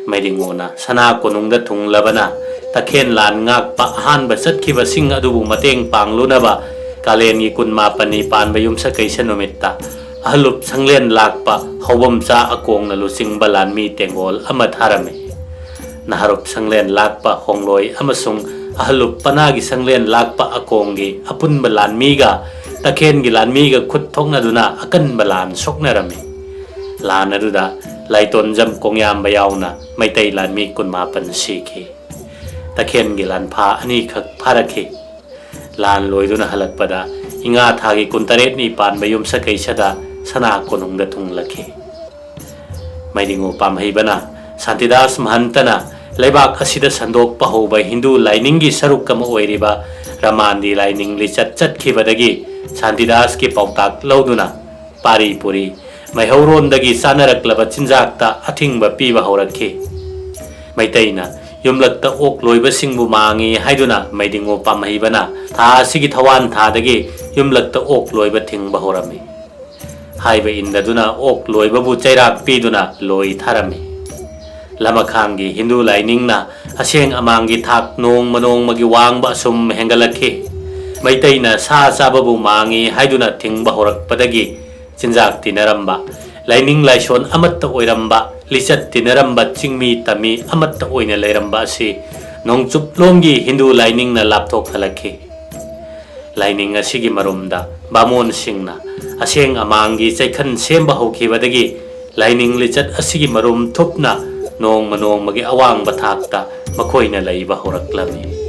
ꯃꯩꯗꯤꯡꯉꯨꯅ ꯁꯅꯥ ꯀꯣꯅꯨꯡꯗ ꯊꯨꯡꯂꯕꯅ ꯇꯈꯦꯟ ꯂꯥꯟ ꯉꯥꯛꯄ ꯑꯍꯥꯟꯕ ꯆꯠꯈꯤꯕꯁꯤꯡ ꯑꯗꯨꯕꯨ ꯃꯇꯦꯡ ꯄꯥꯡꯂꯨꯅꯕ ꯀꯥꯂꯦꯟꯒꯤ ꯀꯨꯟꯃꯥꯄꯟꯅꯤ ꯄꯥꯟꯕ ꯌꯨꯝꯁꯀꯩꯁ ꯅꯨꯃꯤꯠꯇ ꯑꯍꯜꯂꯨꯞ ꯁꯪꯂꯦꯟ ꯂꯥꯛꯄ ꯍꯧꯕꯝꯆꯥ ꯑꯀꯣꯡꯅ ꯂꯨꯆꯤꯡꯕ ꯂꯥꯟꯃꯤ ꯇꯦꯡꯒꯣꯜ ꯑꯃ ꯊꯥꯔꯝꯃꯤ꯫ ꯅꯍꯥꯔꯨꯞ ꯁꯪꯂꯦꯟ ꯂꯥꯛꯄ ꯍꯣꯡꯂꯣꯏ ꯑꯃꯁꯨꯡ ꯑꯍꯜꯂꯨꯞ ꯄꯅꯥꯒꯤ ꯁꯪꯂꯦꯟ ꯂꯥꯛꯄ ꯑꯀꯣꯡꯒꯤ ꯑꯄꯨꯟꯕ ꯂꯥꯟꯃꯤꯒ ꯇꯈꯦꯟꯒꯤ ꯂꯥꯟꯃꯤꯒ ꯈꯨꯠ ꯊꯣꯛꯅꯗꯨꯅ ꯑꯀꯟꯕ ꯂꯥꯟ ꯁꯣꯛꯅꯔꯝꯃꯤ꯫ ꯂꯥꯟ ꯑꯗꯨꯗ ꯂꯥꯏꯇꯣꯟꯖꯝ ꯀꯣꯡꯌꯥꯝꯕ ꯌꯥꯎꯅ ꯃꯩꯇꯩ ꯂꯥꯟꯃꯤ ꯀꯨꯟꯃꯥꯄꯟ ꯁꯤꯈꯤ꯫ ꯇꯈꯦꯟꯒꯤ ꯂꯥꯟꯐꯥ ꯑꯅꯤꯈꯛ ꯐꯥꯔꯛꯈꯤ꯫ ꯂꯥꯟ ꯂꯣꯏꯗꯨꯅ ꯍꯜꯂꯛꯄꯗ ꯏꯉꯥ ꯊꯥꯒꯤ ꯀꯨꯟꯇꯔꯦꯠꯅꯤ ꯄꯥꯟꯕ ꯌꯨꯝꯁꯀꯩꯁꯗ ꯁꯅꯥ ꯀꯣꯅꯨꯡꯗ ꯊꯨꯡꯂꯛꯈꯤ꯫ ꯃꯩꯗꯤꯡꯉꯨ ꯄꯥꯝꯍꯩꯕꯅ ꯁꯥꯟꯇꯤꯗꯥꯁ ꯃꯍꯟꯇꯅ ꯂꯩꯕꯥꯛ ꯑꯁꯤꯗ ꯁꯟꯗꯣꯛꯄ ꯍꯧꯕ ꯍꯤꯟꯗꯨ ꯂꯥꯏꯅꯤꯡꯒꯤ ꯁꯔꯨꯛ ꯑꯃ ꯑꯣꯏꯔꯤꯕ ꯔꯃꯥꯟꯗꯤ ꯂꯥꯏꯅꯤꯡ ꯂꯤꯆꯠ ꯆꯠꯈꯤꯕꯗꯒꯤ ꯁꯥꯟꯇꯤꯗꯥꯁꯀꯤ ꯄꯥꯎꯇꯥꯛ ꯂꯧꯗꯨꯅ ꯄꯥꯔꯤ ꯄꯨꯔꯤ ꯃꯩꯍꯧꯔꯣꯟꯗꯒꯤ ꯆꯥꯅꯔꯛꯂꯕ ꯆꯤꯟꯖꯥꯛꯇ ꯑꯊꯤꯡꯕ ꯄꯤꯕ ꯍꯧꯔꯛꯈꯤ꯫ ꯃꯩꯇꯩꯅ ꯌꯨꯝꯂꯛꯇ ꯑꯣꯛ ꯂꯣꯏꯕꯁꯤꯡꯕꯨ ꯃꯥꯡꯉꯤ ꯍꯥꯏꯗꯨꯅ ꯃꯩꯗꯤꯡꯉꯨ ꯄꯥꯝꯍꯩꯕꯅ ꯊꯥ ꯑꯁꯤꯒꯤ ꯊꯋꯥꯟ ꯊꯥꯗꯒꯤ ꯌꯨꯝꯂꯛꯇ ꯑꯣꯛ ꯂꯣꯏꯕ ꯊꯤꯡꯕ ꯍꯧꯔꯝꯃꯤ꯫ ꯍꯥꯏꯕ ꯏꯟꯗꯗꯨꯅ ꯑꯣꯛ ꯂꯣꯏꯕꯕꯨ ꯆꯩꯔꯥꯛ ꯄꯤꯗꯨꯅ ꯂꯣꯏ ꯊꯥꯔꯝꯃꯤ꯫ ꯂꯃꯈꯥꯡꯒꯤ ꯍꯤꯟꯗꯨ ꯂꯥꯏꯅꯤꯡꯅ ꯑꯁꯦꯡ ꯑꯃꯥꯡꯒꯤ ꯊꯥꯛ ꯅꯣꯡꯃ ꯅꯣꯡꯃꯒꯤ ꯋꯥꯡꯕ ꯑꯁꯨꯝ ꯍꯦꯟꯒꯠꯂꯛꯈꯤ꯫ ꯃꯩꯇꯩꯅ ꯁꯥ ꯆꯥꯕꯕꯨ ꯃꯥꯡꯉꯤ ꯍꯥꯏꯗꯨꯅ ꯊꯤꯡꯕ ꯍꯧꯔꯛꯄꯗꯒꯤ ꯆꯤꯟꯖꯥꯛ ꯇꯤꯟꯅꯔꯝꯕ, ꯂꯥꯏꯅꯤꯡ ꯂꯥꯏꯁꯣꯟ ꯑꯃꯠꯇ ꯑꯣꯏꯔꯝꯕ, ꯂꯤꯆꯠ ꯇꯤꯟꯅꯔꯝꯕ ꯆꯤꯡꯃꯤ ꯇꯝꯃꯤ ꯑꯃꯠꯇ ꯑꯣꯏꯅ ꯂꯩꯔꯝꯕ ꯑꯁꯤ ꯅꯣꯡꯆꯨꯞꯂꯣꯝꯒꯤ ꯍꯤꯟꯗꯨ ꯂꯥꯏꯅꯤꯡꯅ ꯂꯥꯞꯊꯣꯛꯍꯜꯂꯛꯈꯤ꯫ ꯂꯥꯏꯅꯤꯡ ꯑꯁꯤꯒꯤ ꯃꯔꯨꯝꯗ ꯕꯥꯃꯣꯟꯁꯤꯡꯅ ꯑꯁꯦꯡ ꯑꯃꯥꯡꯒꯤ ꯆꯩꯈꯟ ꯁꯦꯝꯕ ꯍꯧꯈꯤꯕꯗꯒꯤ ꯂꯥꯏꯅꯤꯡ ꯂꯤꯆꯠ ꯑꯁꯤꯒꯤ ꯃꯔꯨꯝ ꯊꯨꯞꯅ ꯅꯣꯡꯃ ꯅꯣꯡꯃꯒꯤ ꯑꯋꯥꯡꯕ ꯊꯥꯛꯇ ꯃꯈꯣꯏꯅ ꯂꯩꯕ ꯍꯧꯔꯛꯂꯝꯃꯤ꯫